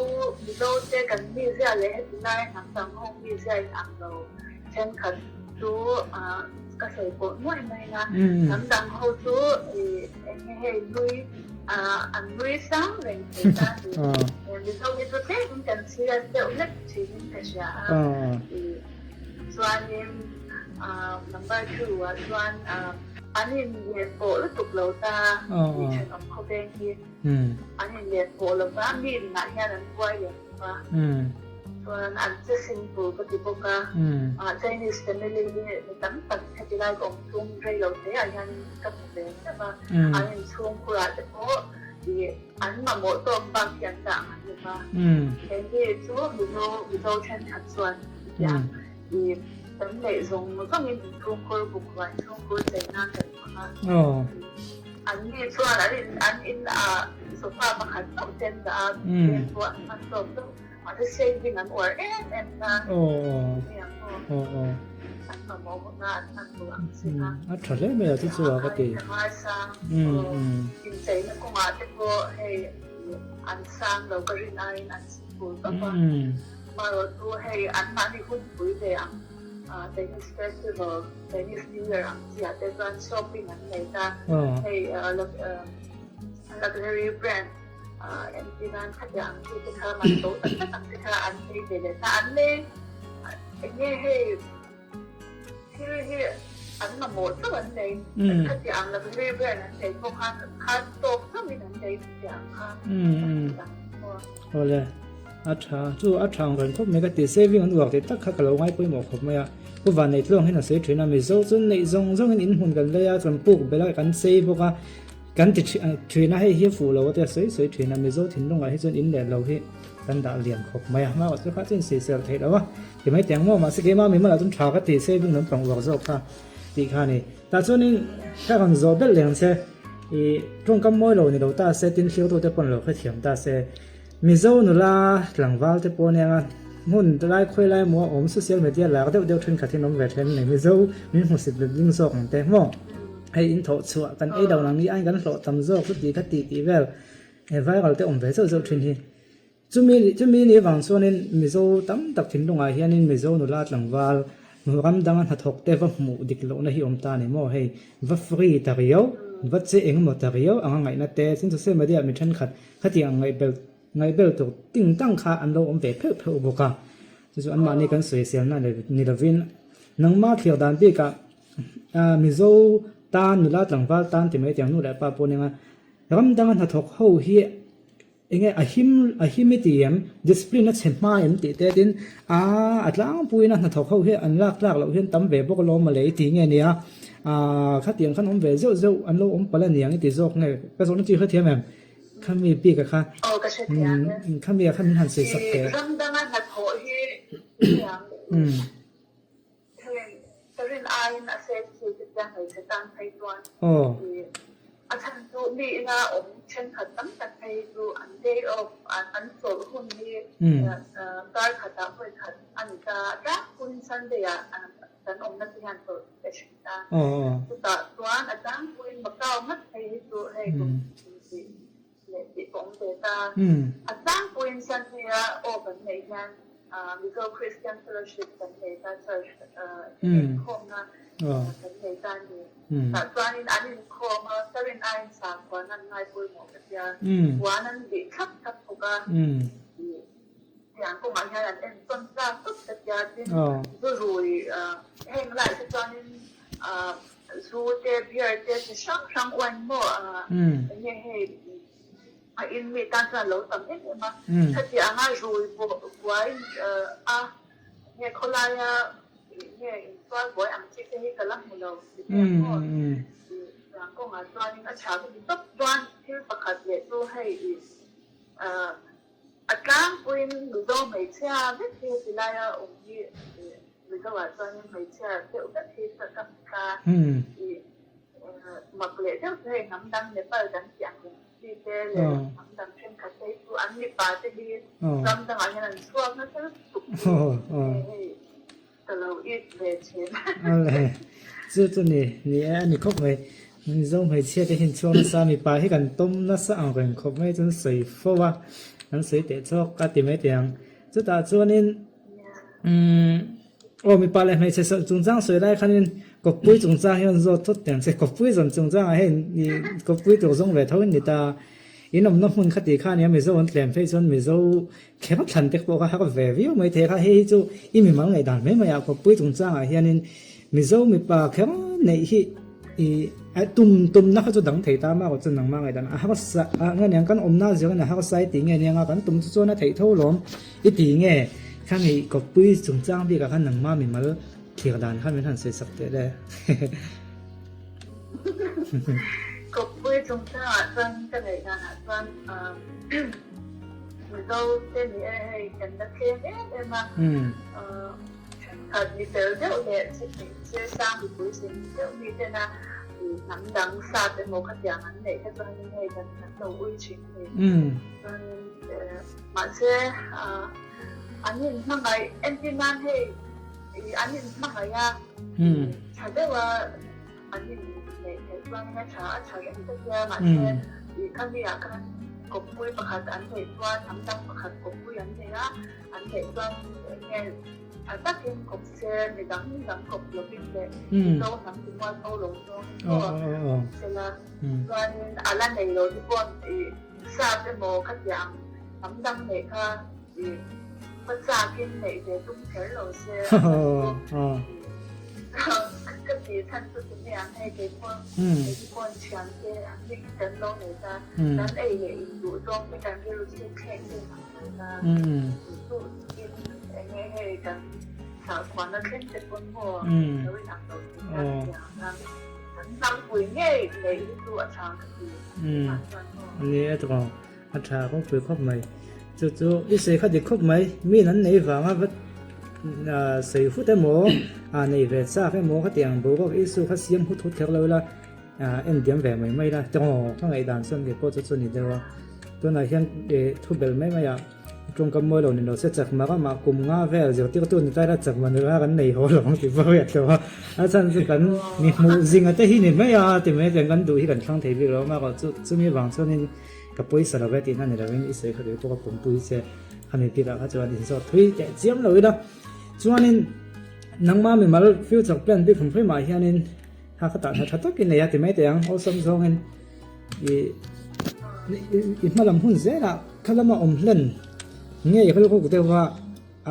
Mizo te kan mizia leh heti lai hnam dang ho mizia in ang lo thenkhat chu ka sawi pawh nuai mai a. Hnam dang ho chu Eng nge hei nui an nui sang reng thei ta ni. Mizo hi chu tlem in kan serious deuh hlek thin in ka hria a. Chuanin number 2 ah chuan an in let pawh lutuk lo ta tih thenawm khawveng hi. An in let pawh lo va mi inah hian an buai lem lo va. Chuan an che simple ka ti bawk a. Chinese family hi mi tam tak heti lai ka awm chhung rei lo te ah hian ka hmu ve hleuh a. An inchhung khurah te pawh ih an mamawh tawk bak hi an dah ngai lo va. He mi chu Mizo Mizo thenkhat chuan tiang ih kan neih zawng zawngin inchhung khur bungrua inchhung khur chei nan kan hmang a. An ni chuan an in an in ah sofa pakhat chauh te an dah a, bed pawh an hman tawk chauh. Mahse saving an uar em em na ni ang aw. An mamawh huna an hman tur ang chi kha. A tha hle mai a chu chu a ka ti. Ka ngaisang incheina kawngah te pawh hei an sang lo ka rin aiin an simple tawp a. Amaherawh chu hei anmahni hunpui ve ang Chinese festival, Chinese New Year ang chi ah te chuan shopping an nei ta. Hei luxury brand. Entirnan khatiang ang chi te kha man to tak tak ang te kha an lei ve leh ta an leng eng nge hei thil hi an mamawh chauh an lei khatiang ang luxury brand an lei pawh khan khan tawk chauhin an lei khatiang ang kha Awle a tha chu a tha ang reng khawp mai ka ti saving an uar tih tak kha ka lo ngai pawimawh khawp mai a Pu Vanneitluang hian a sawi thin a Mizo chu neih zawng zawngin inhmun kan lei a chuan puk belh a kan sei bawk a Kan ti thin a, hei hi a fuh lo a tia sawi sawi thin a, Mizo thinlungah hi chuan in leh lo hi kan dah lian khawp mai a, hmaah chu kha chu in sawisel theih lo a, ti mai teh ang maw, mahse keimah mimal ah chuan tha ka ti, saving lampang uar zawk kha tih kha a ni. Tah chuanin ka rawn zawh belh leh ang che, ih tawngkam mawi lo ni lo ta se, tin thlir tute pawn lo hrethiam ta se, Mizo nula tlangval te pawh nia hmun lai khawi lai maw a awm social media lar deuh deuh thenkhat hi an awm ve then a ni, Mizo min hmusit let ding zawk ang te maw hei in thawh chhuah kan ei lo ang ni aiin kan hlawh tam zawk chu tih kha tih tih vel he viral te awm ve zeuh zeuh thin hi chumi chumi ni vang chuanin Mizo tam tak thinlungah hianin Mizo nula tlangval ram danga hnathawk te va hmuh dik lohna hi awm ta a ni maw hei va free ta riau va che engemaw ta riau anga ngaihna te chuan social media ah mi thenkhat Khatiang ang ngaihbel ngaihbel tur ting tang kha an lo awm ve pheuh pheuh bawk a, chu chu anmahni kan sawiselna ni lovin nangma thlir dan bikah Mizo tan nula tlangval tan ti mai tiang nu leh pa pawh nia ram danga hnathawk ho hi enge a him a him i ti em discipline a chhe hma em tih te tin a a tlangpuiin a hnathawk ho hi an lak tlak loh hian tam ve bawk alawm mawle i ti nge nia khatiang khan awm ve zeuh zeuh an lo awm palh aniang i ti zawk nge ka zawhna chu i hrethiam em? Khami bik a kha. Aw ka hre thiam e. Khami a kha min han sawi sak teh. Ram danga hnathawh hi thiam. Heng ka rin aiin a save thil te chiang hmeichhe tan phei chuan. Aw. A chhan chu mi ina awm thenkhat tam tak phei hi chu an day off an chawlh hun hi kar khatah vawi khat a ni ta tlangpuiin Sunday ah kan awmna te hian chawlh pe thin ta. Chutah chuan a tlangpuiin Macau ngat phei hi chu hei kum tih leh tih pawh awm ve ta. A tlangpuiin Sunday a off an neih hian Mizo Christian Fellowship kan nei ta, Church inkhawmna kan nei ta a ni. Tah chuanin an inkhawm a, ka rin aiin sakhuan an ngai pawimawh ka tia, puan an bih thlap thlap bawk a. Tiang kawngah hian an ensawn tlak tawp ka tia tin zu rui heng lai te chuanin zu te beer te chi hrang hrang uain maw enge hei a in mi tan chuan a lo tam em em a khati anga rui buai a nge khawlaia nge insual buai ang chi te hi ka la hmu lo ti te ang maw tiang kawngah chuanin a tha ka ti tawp chuan thil pakhat leh chu hei A tlangpuiin Mizo hmeichhia vek hi heti laia awm hi Mizoah chuanin hmeichhia deuh vek hi ka hmu ta i mak leh deuh chu hei hnam dang Nepal kan tih ang reng chi te leh hnam dang thenkhat te hi chu an mipa te hi ram dangah hian an chhuak nasa lutuk hi hei ka lo it ve thin. Awle chu chu ni ni e a ni khawp mai Mizo hmeichhia te hian chhuak nasa mipa hi kan tawm nasa ang reng khawp mai chuan sawi fo a kan sawi teh chawk a ti mai teh ang chutah chuanin umm aw mipa leh hmeichhe chungchang sawi lai khanin kawppui chungchang hian zawt thawt teh ang che kawppui zawn chungchang ah hian ih kawppui tur zawng ve tho in ni ta in awmna hmun kha tih kha ania Mizo an tlem phei chuan Mizo Kher thlan te pawh kha har ve viau mai thei kha, hei hi chu i mimal ngaihdan mai mai ah kawppui chungchangah hianin Mizo mipa kher neih hi i tum tumna kha chu dang thei ta marawh chu nangmah ngaihdan a harsa a nge niang kan awmna zir in a harsa i tih nge niang a kan tum chu chuan a theih tho lawm i tih nge khami kawppui chungchang bikah khan nangmah mimal thlir dan kha min han sawi sak teh le. Kawppui chungchangah chuan ka ngaihdanah chuan Mizo te ni e hei kan la thleng em em a, thenkhat mi fel deuh leh thil sang mipui sin deuh mi tena hnam dang sap emaw khatiang an neih kha chuanin hei kan lo ui thin a ni. Chuanin mahse an inhmangaih entir nan hei an inhmangaih a tha deuh a an inneih theih chuanin a tha a tha reng ta sia mahse ih khami ah khan kawppui pakhat an neih chuan hnam dang pakhat kawppui an nei a an neih chuan eng nge tha takin kawp se mi dang dang kawp lovin leh Mizo hnam ti mual pho lo zawng pawh sela chuanin a la nei lo te pawh ih. Sap emaw khatiang hnam dang neih kha i va chakin neih ve tum kher lo se a chhan chu ka tih chhan chu ti mai ang hei kei pawh kei pawn thian te hming kan lo nei ta kan ei leh in duh zawng te kan rilru chhung thleng te ang lo ta chu in enge hei kan sakhuana thleng te pawn maw lo in ang lo tih kha ti ang a kan hnam pui ngei neih hi chu a tha ka ti a ni e tawh A tha kawngpui khawp mai. Chu chu i sawi kha dik khawp mai. Miin an nei vanga va sawi hut emaw, nei ve chak emaw khatiang boruak issue kha siam hut hut kher lo ila, en diam ve mai mai la. Tawng ka ngaihdan chuan kei pawh chu chu ni deuh a. Tunah hian thu bel mai mai ah tawngkam mawi lo ni lo se chakma ramah kum nga vel zirtirtu ni ta ila chakma nula kan nei haw lo ang tih pawh hriat lo a. A chhan chu kan mi hmuh zinga te hi ni mai a ti mai chuan kan duh hi kan thlang thei bik lo a, amaherawhchu chumi vang chuanin Ka pawisa lo ve tihna ni lovin i sawi kha kei pawh ka pumpui che khami bikah kha chuan inzawt thui teh chiam lo ila. Chuanin nangma mimal future plan bik hrim hrimah hianin ha ka tahna tha takin nei a ti mai teh ang awlsam zawngin i i hmalam hun zelah kha lama awm hlen ngei rilruk deuha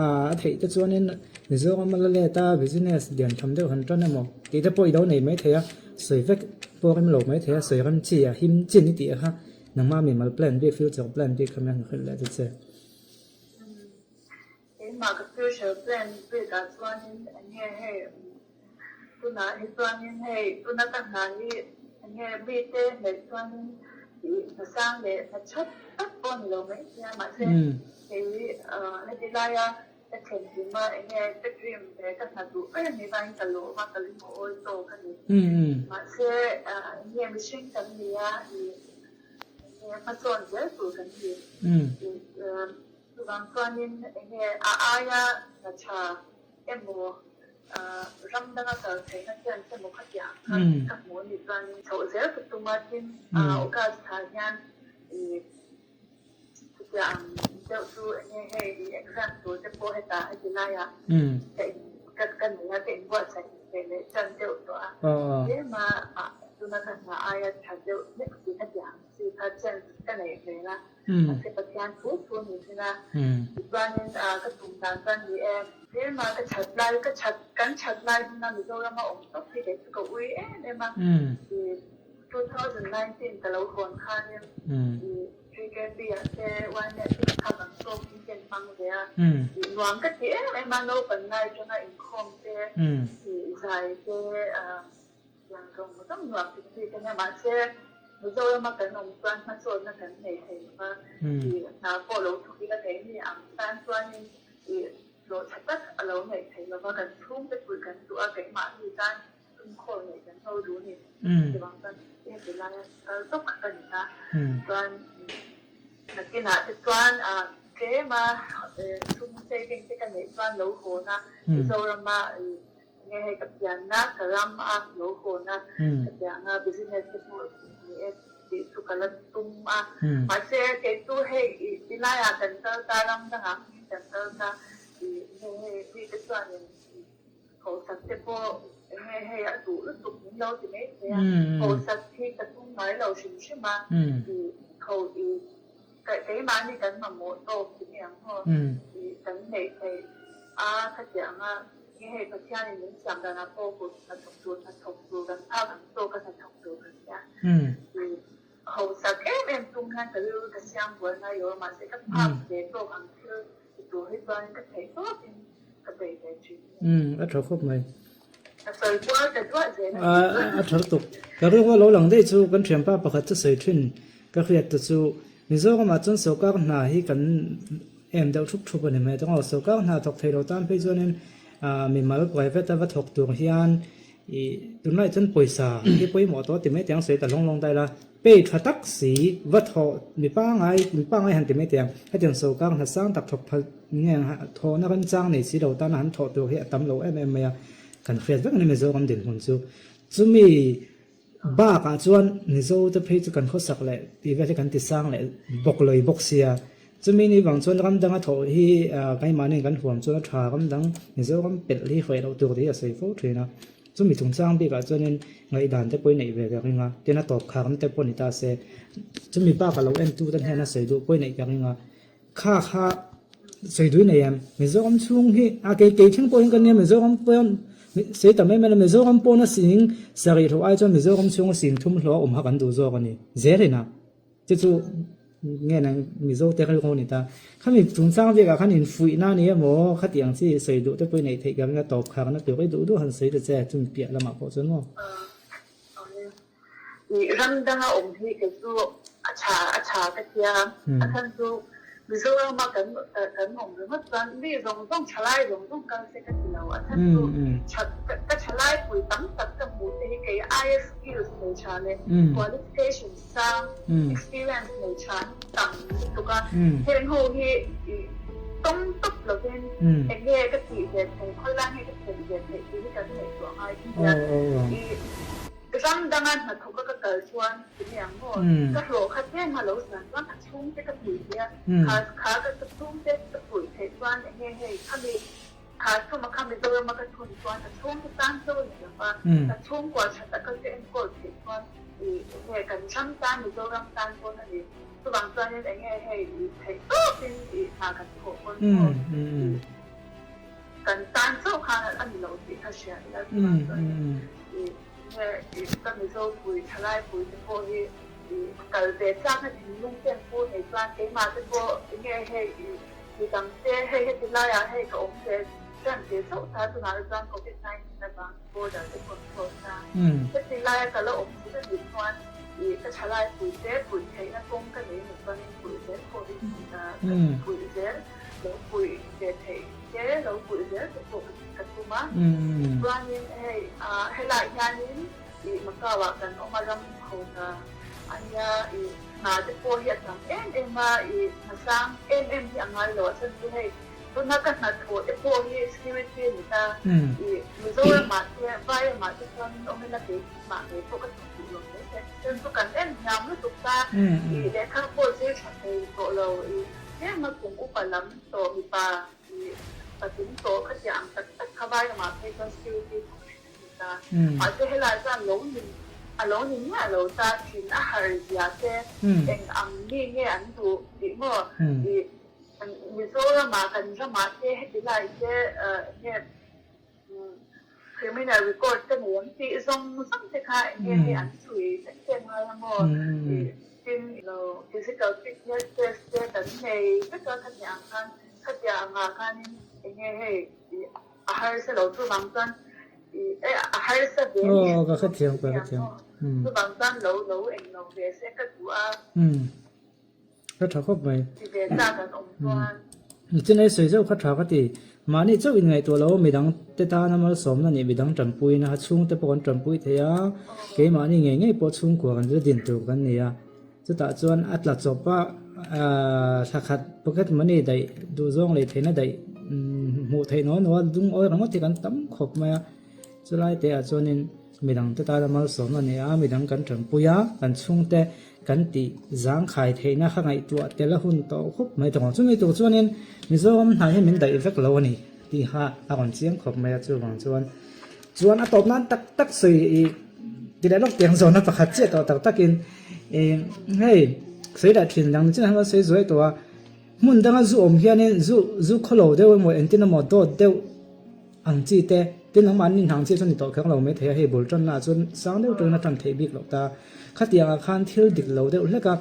a theih te chuanin Mizoram a la let a business lian tham deuh han tan emaw tih te pawh i lo nei mai thei a. Sawi vek pawh rem lo mai thei a, sawi rem chi a him chin i tih kha nangma mimal plan bik, future plan bik kha mian hrilh leh ta che. Keimah ka future plan bik ah chuanin eng nge hei tunah hi chuanin hei tuna ka hna hi eng nge mite hnaih chuanin tih hna sang leh hna that tak pawh a ni lo mai sia mahse hei heti laia Ka thlen hlim a, enge ka dream leh ka hna duh ber ni vangin ka lawm a, ka lung a awi tawk a ni. Mahse, enge mihring kan ni a, ih enge hmasawn zel tur kan ni. Chuvang chuanin enge a aia hna tha emaw ram danga kal theihna chance emaw khatiang kha ka hmuh a nih chuanin chhoh zel ka tum a, tin August thla hian ih Chutia ang deuh chu enge hei i exam tur te pawh hetah heti laiah ka in ka ka nei a, ka inbuatsaih ve leh tan deuh tawh a. Tlema tuna ka hna aia tha deuh hlek si heti ang chi kha chance ka neih hmel a. Mahse Pathian thu thu ni thin a. Tichuanin ka tum dan chuan ni e, tlema ka that lai ka that kan that lai huna Mizorama awm tawp hi kei chu ka ui em em a. 2019 ka lo hawn khanin i GKP ah te YMA te kha kan sawm in ken hmang ve a, i nuam ka ti em em a, naupan lai atanga inkhawm te, i zai te tiang zawng zawng nuam ti chi ka nia, mahse Mizorama kan awm chuan hmasawnna kan nei thei lo va, i hna pawh lo thawk ila keini ang tan chuanin i hlawh tha tak a lo neih thei lo va, kan chhungte pui kan duh a, keimahni tan Chungkhaw neih kan ho duh ni. Chuvang chuan heti laia kal tawp kha ka ni ta. Chuan nakinah te chuan tlema sum saving te ka neih chuan lo hawn a, Mizorama nge hei ka pianna ka ram a lo hawn a, hetianga business te pawh ni e tih chu ka la tum a. Mahse kei chu hei ti laiah kan kal ta, ram dangah kan kal ta, nge hei mite chuanin Hausak te pawh enge hei a duh lutuk min lo ti mai thei a, hausak hi ka tum ngai lo hrim hrim a, i tho i keimahni kan mamawh tawk ti mai ang haw, i kan neih theih a khatiang a, nge hei Pathianin min siam danah pawh kut hnathawk tur hnathawk tur kan phak ang tawk a hnathawk tur kan nia, i hausak em em tum hian ka rilru ka siam buai ngai lo a, mahse ka phak ve tawk ang thil ti tur hi chuanin ka theih tawkin ka bei ve thin. Umm a tha khawp mai. Ka sawi kual ta duah zel a ni. A tha lutuk. Ka rilru a lo lang daih chu kan thianpa pakhat chu sawi thin ka hriat te chu Mizoramah chuan sawrkar hna hi kan em deuh thup thup a ni mai thung a, sawrkar hna thawk thei lo tan phei chuanin mimal private a va thawk tur hian ih tunlai chuan pawisa hi pawimawh tawh ti mai teh ang sawi ta lawng lawng ta ila. Pei tha tak si, va thawh mi pangai, mi pangai han ti mai teh ang. Hetiang sawrkar hna sang tak thawk phal nge ang thawhna remchang nei si lo tana han thawh tur hi a tam lo em em mai a, kan hriat vek a ni Mizoram dinhmun chu. Chumi bakah chuan Mizo te phei chu kan khawsak leh tih vel hi kan ti sang leh bawk loi bawk sia. Chumi ni vang chuan ram danga thawh hi keimahni kan huam chuan a tha, ram dang Mizoram pelh hi hruai loh tur tih hi a sawi fo thin a. Chumi chungchang bikah chuanin ngaihdan te pawh i neih ve ka ring a, tin a tawp kharna te pawh ni ta se, chumi bakah lo entu te hnena sawi duh pawh i neih ka ring a, kha kha sawi duh i nei em? Mizoram chhung hi a kei kei thleng pawhin ka nia Mizoram pawn sawi tam em em a, Mizoram pawna sing sarih hlawh ai chuan Mizoram chhunga sing thum hlawh a awm kha kan duh zawk a ni zel ina. Chu chu nge nang Mizo te rilru a ni ta. Khami chungchang vekah khan infuihna a ni emaw khati ang chi sawi duh te pawh i neih theih ka ring a, tawp kharna tur i duh duh han sawi ta che chumi piah lamah pawh chuan maw. I ram danga awm hi kei chu a tha a tha ka tia, a chhan chu Mizorama kan kan awm ringawt chuan mi zawng zawng thalai zawng zawng kal se ka ti lo, a chhan chu ka thalai pui tam tak ka hmuh te hi kei aia skills nei tha leh qualifications sang, experience nei tha an tam lutuk a, heng ho hi tawng tawp lovin eng nge ka tih ve theih, khawi lai nge ka theih ve theih tih hi kan ngaihtuah ngai hian i ram danga hnathawk a ka kal chuan ti mai ang maw, ka hlawh kha tlem a lo san chuan ka chhungte ka pui thei a, kha kha ka chhungte ka puih theih chuan eng nge hei khami Kha chhuma kha Mizorama ka thun chuan ka chhungte tan cho a ni lo va, ka chhungkua tha taka ka enkawl theih chuan i enge kan ram tan Mizoram tan pawn a ni. Chuvang chuanin enge hei i theih tawpin i hna kan thawh pawn pawh i kan tan chauh khan a ni lo tih kha hria ila chuvang chuanin i enge i ka Mizo pui thalai pui te pawh hi i kal ve chakna thinlung te an pu nei chuan keimah te pawh enge hei i Mi dangte, hei heti laiah hei ka awm ve tan ve chauh ta, tunah te chuan Covid 19 avang border te pawh an close a, heti laia ka la awm zet a nih chuan ih ka thalai pui te puih theihna kawng ka nei anih chuan in puih zel pawh in ka puih zel lo puih ve theih te lo puih zel te pawh ka tum a, chuanin hei helaiah hianin ih Macau ah kan awm a ram hausa a nia ih. Hna te pawh hi a tam em em a, i hna sang em em hi a ngai lo a chhan chu hei tuna ka hnathawh te pawh hi security a ni ta, i Mizoramah te Vairamah te chuan awm ila keimah ngei pawh ka thawk duh lo mai thei, chhan chu kan en hniam lutuk ta, i lehkha pawh zir tha thei tawh lo, i tlema kum upa lam tawh mipa i patling tawh khatiang ang tak tak kha Vairamah phei chuan security thawk thin an ni ta, mahse helai chuan lo ni A lo ni miah lo ta thin a har zia te eng ang mi nge an duh tih maw i Mizoramah kan ramah te heti lai te enge criminal record ka nei ang tih zawng zawng te kha enge hei an chhui vek te ngai a maw i tin lo physical fitness test te kan nei vek a khati ang khan khatia angah khanin enge hei i a harsa lo chuvang chuan a harsa ve a ni. Aw ka hrethiam ka hrethiam. Chuvang chuan lo lo eng lo ve se ka duh a. Ka tha khawp mai. Ti ve chak an awm chuan. Nichin ei sawi zeuh kha tha ka ti. Mahni chauh inngaihtuah lo midang te tana malsawmna nih midang tanpuina a chhungte pawh kan tanpui thei a, keimahni ngei ngei pawh chhungkua kan la din tur kan ni a. Chutah chuan a tla chawp a, thla khat pocket money daih duhzawng leh theihna daih hmuh theih naw naw a lungawi ringawt hi kan tam khawp mai a. Chulai te ah chuanin midang te tana malsawmna a ni a, midang kan tanpui a, kan chhungte kan tih zangkhai theihna kha ngaihtuah tel a hun tawh khawp mai tawh ang. Chumi tur chuanin Mizoram hna hi min daih vek lo a ni tih kha a rawn chiang khawp mai a, chuvang chuan chuan a tawp nan tak tak sawi ih ti leh lawk tiang zawhna pakhat chiah tawh tak takin ih hei sawi leh thin dang chin han sawi zuai tawh a, hmun danga zu awm hianin zu zu khawlo deuh emaw engtin emaw dawt deuh ang chi te tin ang mahni hnang chi chu ni tawh kher lo mai thei a, hei bul tanna ah chuan sang deuh tawhin a tan theih bik loh ta, khatiangah khan thil dik lo deuh hlek a,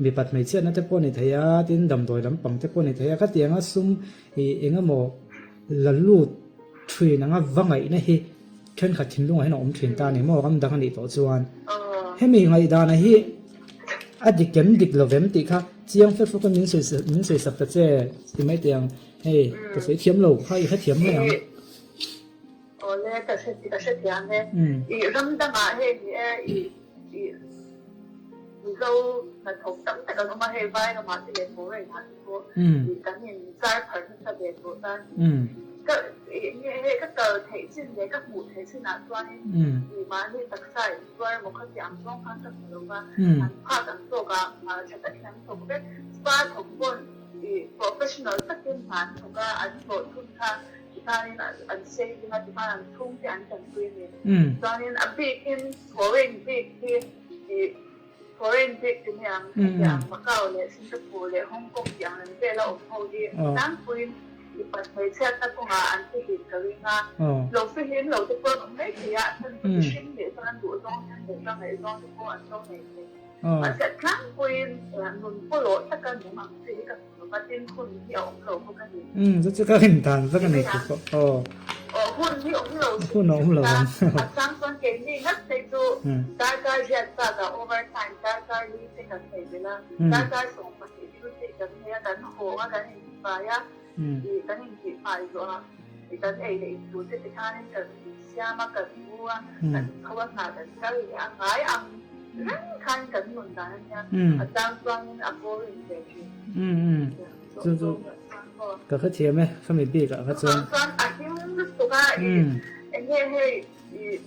mipat hmeichhiatna te pawh ni thei a, tin damdawi lampang te pawh ni thei a, khatianga sum ih eng emaw la lut thin anga va ngaihna hi thenkhat thinlungah hian a awm thin ta a ni maw ram dang a nih tawh chuan hemi ngaihdana hi a dik em dik lo vem tih kha chiang fek fawk in min sawi min sawi sak ta che ti mai teh ang hei ka sawi thiam lo kha i hrethiam mai ang. Awle ka hre ka hrethiam e i ram dangah hei ni e i i Mizo hnathawk tam tak an awm a hei vai ramah te leh foreign ah te pawh i kan in zar phar nasa ve tawh ta ka hei ka kal theih chin leh ka hmuh theih chin ah chuanin i mahni taksa in zuar emaw kha ti ang zawng khan ka hmu lo va an phak ang tawk ah tha takin an thawk vek spa thawk pawn i professional takin hna an thawk a an hlawh thun kha. tikhanin an saving a, tikhan an chhungte an tanpui a ni. Chuanin a bikin foreign bik hi ih foreign bik ti mai ang, hetiang Macau leh Singapore leh Hong Kong tih ang reng vela awm ho hi tlangpuiin mipat hmeichhiatna kawngah an fihlim ka ring a. Lo fihlim lo te pawh an awm mai thei a, a chhan chu mihring nih chuan an duhzawng te an neih ka ngaihzawng te pawh an lo nei thei. Mahse tlangpuiin nun pawlawh taka nung ang chi hi ka hmu lo va, tin hun hi a awm lo bawk a ni. Umm chu chu ka rin dan vek a ni tih pawh aw. Aw hun hi awm lo hrim hrim a, a chang chuan keini ngat phei chu darkar riat bakah over time darkar li te kan nei belh a, darkar 12 duty kan nei a, kan haw a, kan intifai a, ih kan intihfai zawh a, ih kan ei leh in tur te tikhanin kan siam a, kan mu a, kan tho a, hna kan kal leh a, ngai ang reng khan kan nun dan a nia, a chang chuanin a boring ve thin. Chu chu ka hrethiam e, ka mi bik ah kha chuan. Chuan a him lutuk a, ih enge hei ih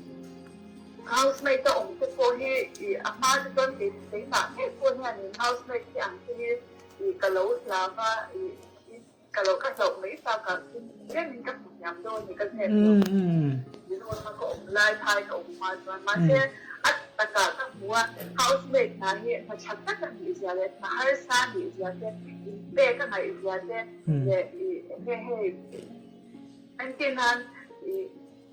housemate a awm te pawh hi ih a hma te chuan kei keimah ngei pawh hianin housemate hi ang te hi ih ka lo hlau a, ih Ka lo ka hlauh mai bakah tin tlemin ka hmu hniam dawn ni ka zep lo. Mizoram a ka awm lai phai ka awm hma chuan mahse a takah ka hmu a, housemate hna hi hna tha tak a nih zia leh hna harsa a nih zia te, inpek a ngaih zia te leh ih enge hei entir nan ih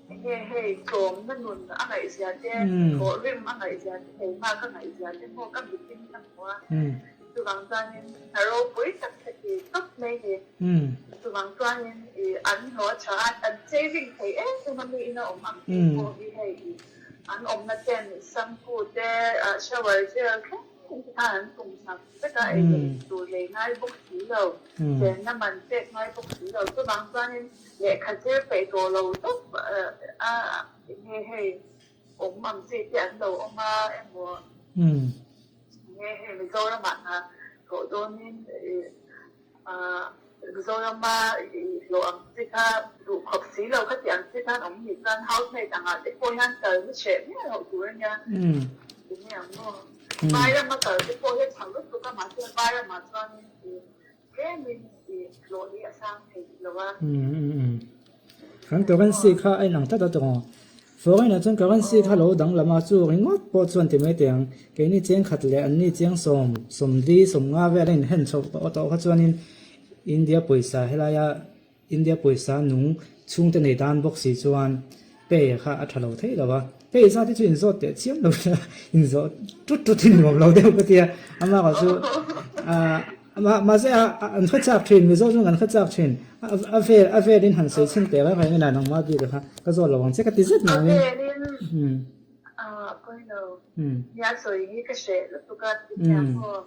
enge hei tlawmna nun a ngaih zia te, thawhrim a ngaih zia te, keimah ka ngaih zia te pawh ka mitin ka hmu a. Chuvang chuanin hna ropui tak ka ti tawp mai ni. Chuvang chuanin ih an hlawh tha a, an saving thei em em a mi ina awm ang tih pawh hi hei ih an awmna ten shampoo te shower gel thleng thleng te khan an tum sak vek a, ei leh in tur lei ngai bawk si lo, chenna man pek ngai bawk si lo. Chuvang chuanin lehkha zir peih tawh lo tawp a enge hei awm ang chi te an lo awm a emaw. Nge hei Mizoramah hna thawh dawnin Mizorama hlawh ang chi kha duh khawp si lo kha tih ang chi khan awm ni chuan housemaid angah te pawh hian kal hi hreh miah loh tur a nia. Tinge ang maw? Vai rama kal te pawh hi a chho lutuk a mahse vai ramah chuanin tlemin hlawh hi a sang thei lo a. Kan currency kha a inang tlat a tawng. Foreign ah chuan currency kha lo danglam a, chu ringawt pawh chuan ti mai teh ang. Keini cheng khat leh anni cheng sawm, sawmli, sawmnga vel a inhen chhoh tawh tawh kha chuanin India pawisa helaia India pawisa nung chhungte nei tan bawk si chuan pay kha a tha lo thei lo a. Pay zat hi chu inzawt teh chiam lo ila inzawh tut tut hi nuam lo deuh ka tia. Amah chu ah Mahse a an hre chak thin, Mizo chuan kan hre chak thin. A vel a velin han sawi chhin teh reng reng ila nangmah bik kha ka zawt lo ang che ka ti zet nangin. A velin a pawilo nia sawi hi ka hreh lutuk a ti nia maw.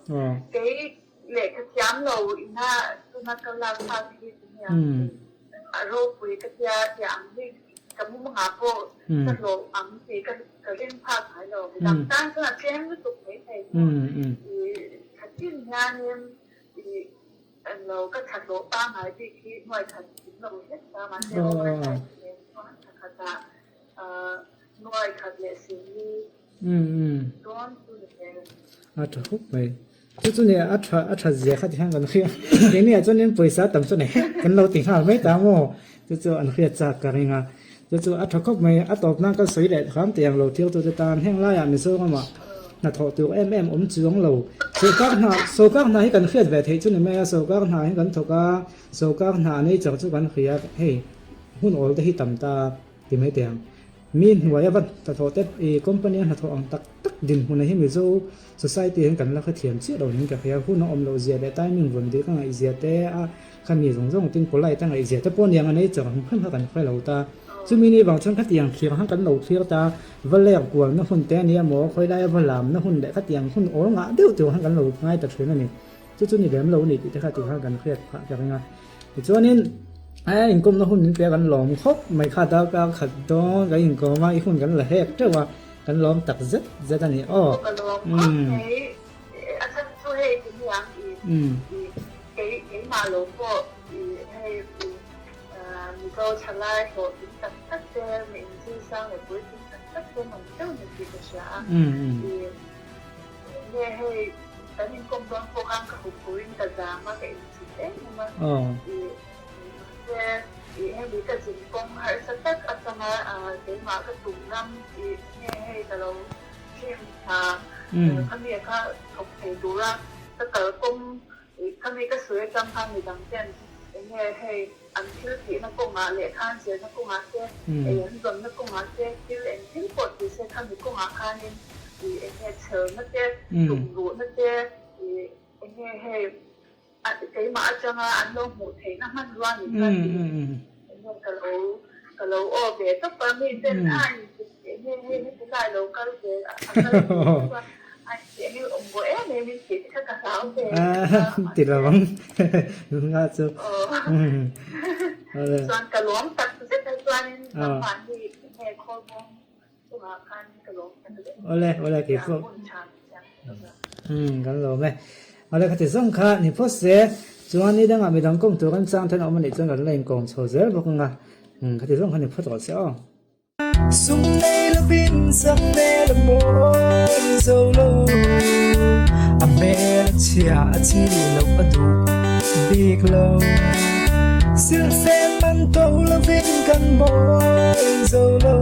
Kei lehkha thiam lo ina tuna ka lak phak hi ti nia. A ropui ka tia tia ang hi ka mumangah pawh ka hlawh ang tih ka ka ring phak ngai lo. Midang tan chuan a tlem lutuk mai thei maw. Ih thla chin hianin ih englo ka thla hlawh pangngai bik hi nuai khat kim lo hlek ta mahse overtime te nen chuan thla khatah nuai khat leh singli dawn chu ni hmel. A tha khawp mai. Chu chu nia a tha a that zia kha ti hian kan hria. Keini ah chuanin pawisa tam chuan heh kan lo ti nghal mai ta maw? Chu chu an hriat chak ka ring a. Chu chu a tha khawp mai. A tawp nan ka sawi leh hram teh ang lo thil tute tan heng laiah Mizoramah hnathawh tur em em awm chuang lo. Sawrkar hna sawrkar hna hi kan hriat ve theih chu ni mai a. Sawrkar hna hi kan thawk a, sawrkar hna nature chu kan hria hei hun awl te hi tam ta ti mai teh ang. Mi hnuaia va hnathawh te ih company a hnathawh ang tak tak dinhmun hi Mizo society hian kan la hrethiam chiah lo niin ka hria. Hun a awm loh zia leh timing vawn dik a ngaih zia te a khami zawng zawng tin polite a ngaih zia te pawh aniang a nature ang hrim kha kan hre lo ta. Chumi ni vang chuan khatiang thlir ang kan lo thlir ta, va lek kualna hun te ania maw, khawilaia va lamna hun leh khatiang hun awl ngah deuh tur khan kan lo ngai ta thin a ni. Chu chu ni lem lo ni tih te kha tih khan kan hriat phah ka ring a. Tichuanin a inkawmna hun min pe a kan lawm khawp mai kha darkar khat dawn kan inkawm a i hun kan la hek teuh a kan lawm tak zet zet a ni aw. Ka lawm khawp mai a chhan chu hei ti niang i i keimah lo pawh i hei i Mizo thalai hlawhtling tak tak te mi inzir sang leh puitling tak tak te an awm teuh ni tih ka hria a i nge hei Kan inkawm dawn pawh khan ka hup hurin ka zam a, ka inchhit em em a. Ih, mahse, Ih hemi ka zin kawng harsa tak atanga keimah ka tum ram tih nge hei ka lo dream hna khami a kha thawk thei tura ka kalkawng ih khami ka sawi atang khan midang ten enge hei an thil tihna kawngah leh khan zirna kawngah te ei an zawnna kawngah te thil engthil pawh ti se khami kawngah khanin ih enge chhelna te tumruhna te ih enge hei Keimah atanga an lo hmuh theihna hmanrua ni chuan enge ka lo ka lo aw ve tawp a, mi ten a inti enge hei heti lai lo kal ve a kal ve tawp a, a inti enge awm buai em em in tih te kha ka hlau ve Ti lo ang nga chu. Chuan ka lawm tak zet a chuanin nangmahni enge khawlbawm chungah khan ka lawm tak zet. Awle awle keipawh. Umm kan lawm e. Awle khati zawng kha ni phawt se chuan ni dangah midang kawm tur kan chang then a awm anih chuan kan la inkawm chho zel bawk ang a. Umm khati zawng kha ni phawt rawh se aw. Sum nei lovin sak hmel a mawi zo lo, a hmel a chhia a chi loh a duh bik lo. Silhfen man to lovin kan mawi zo lo.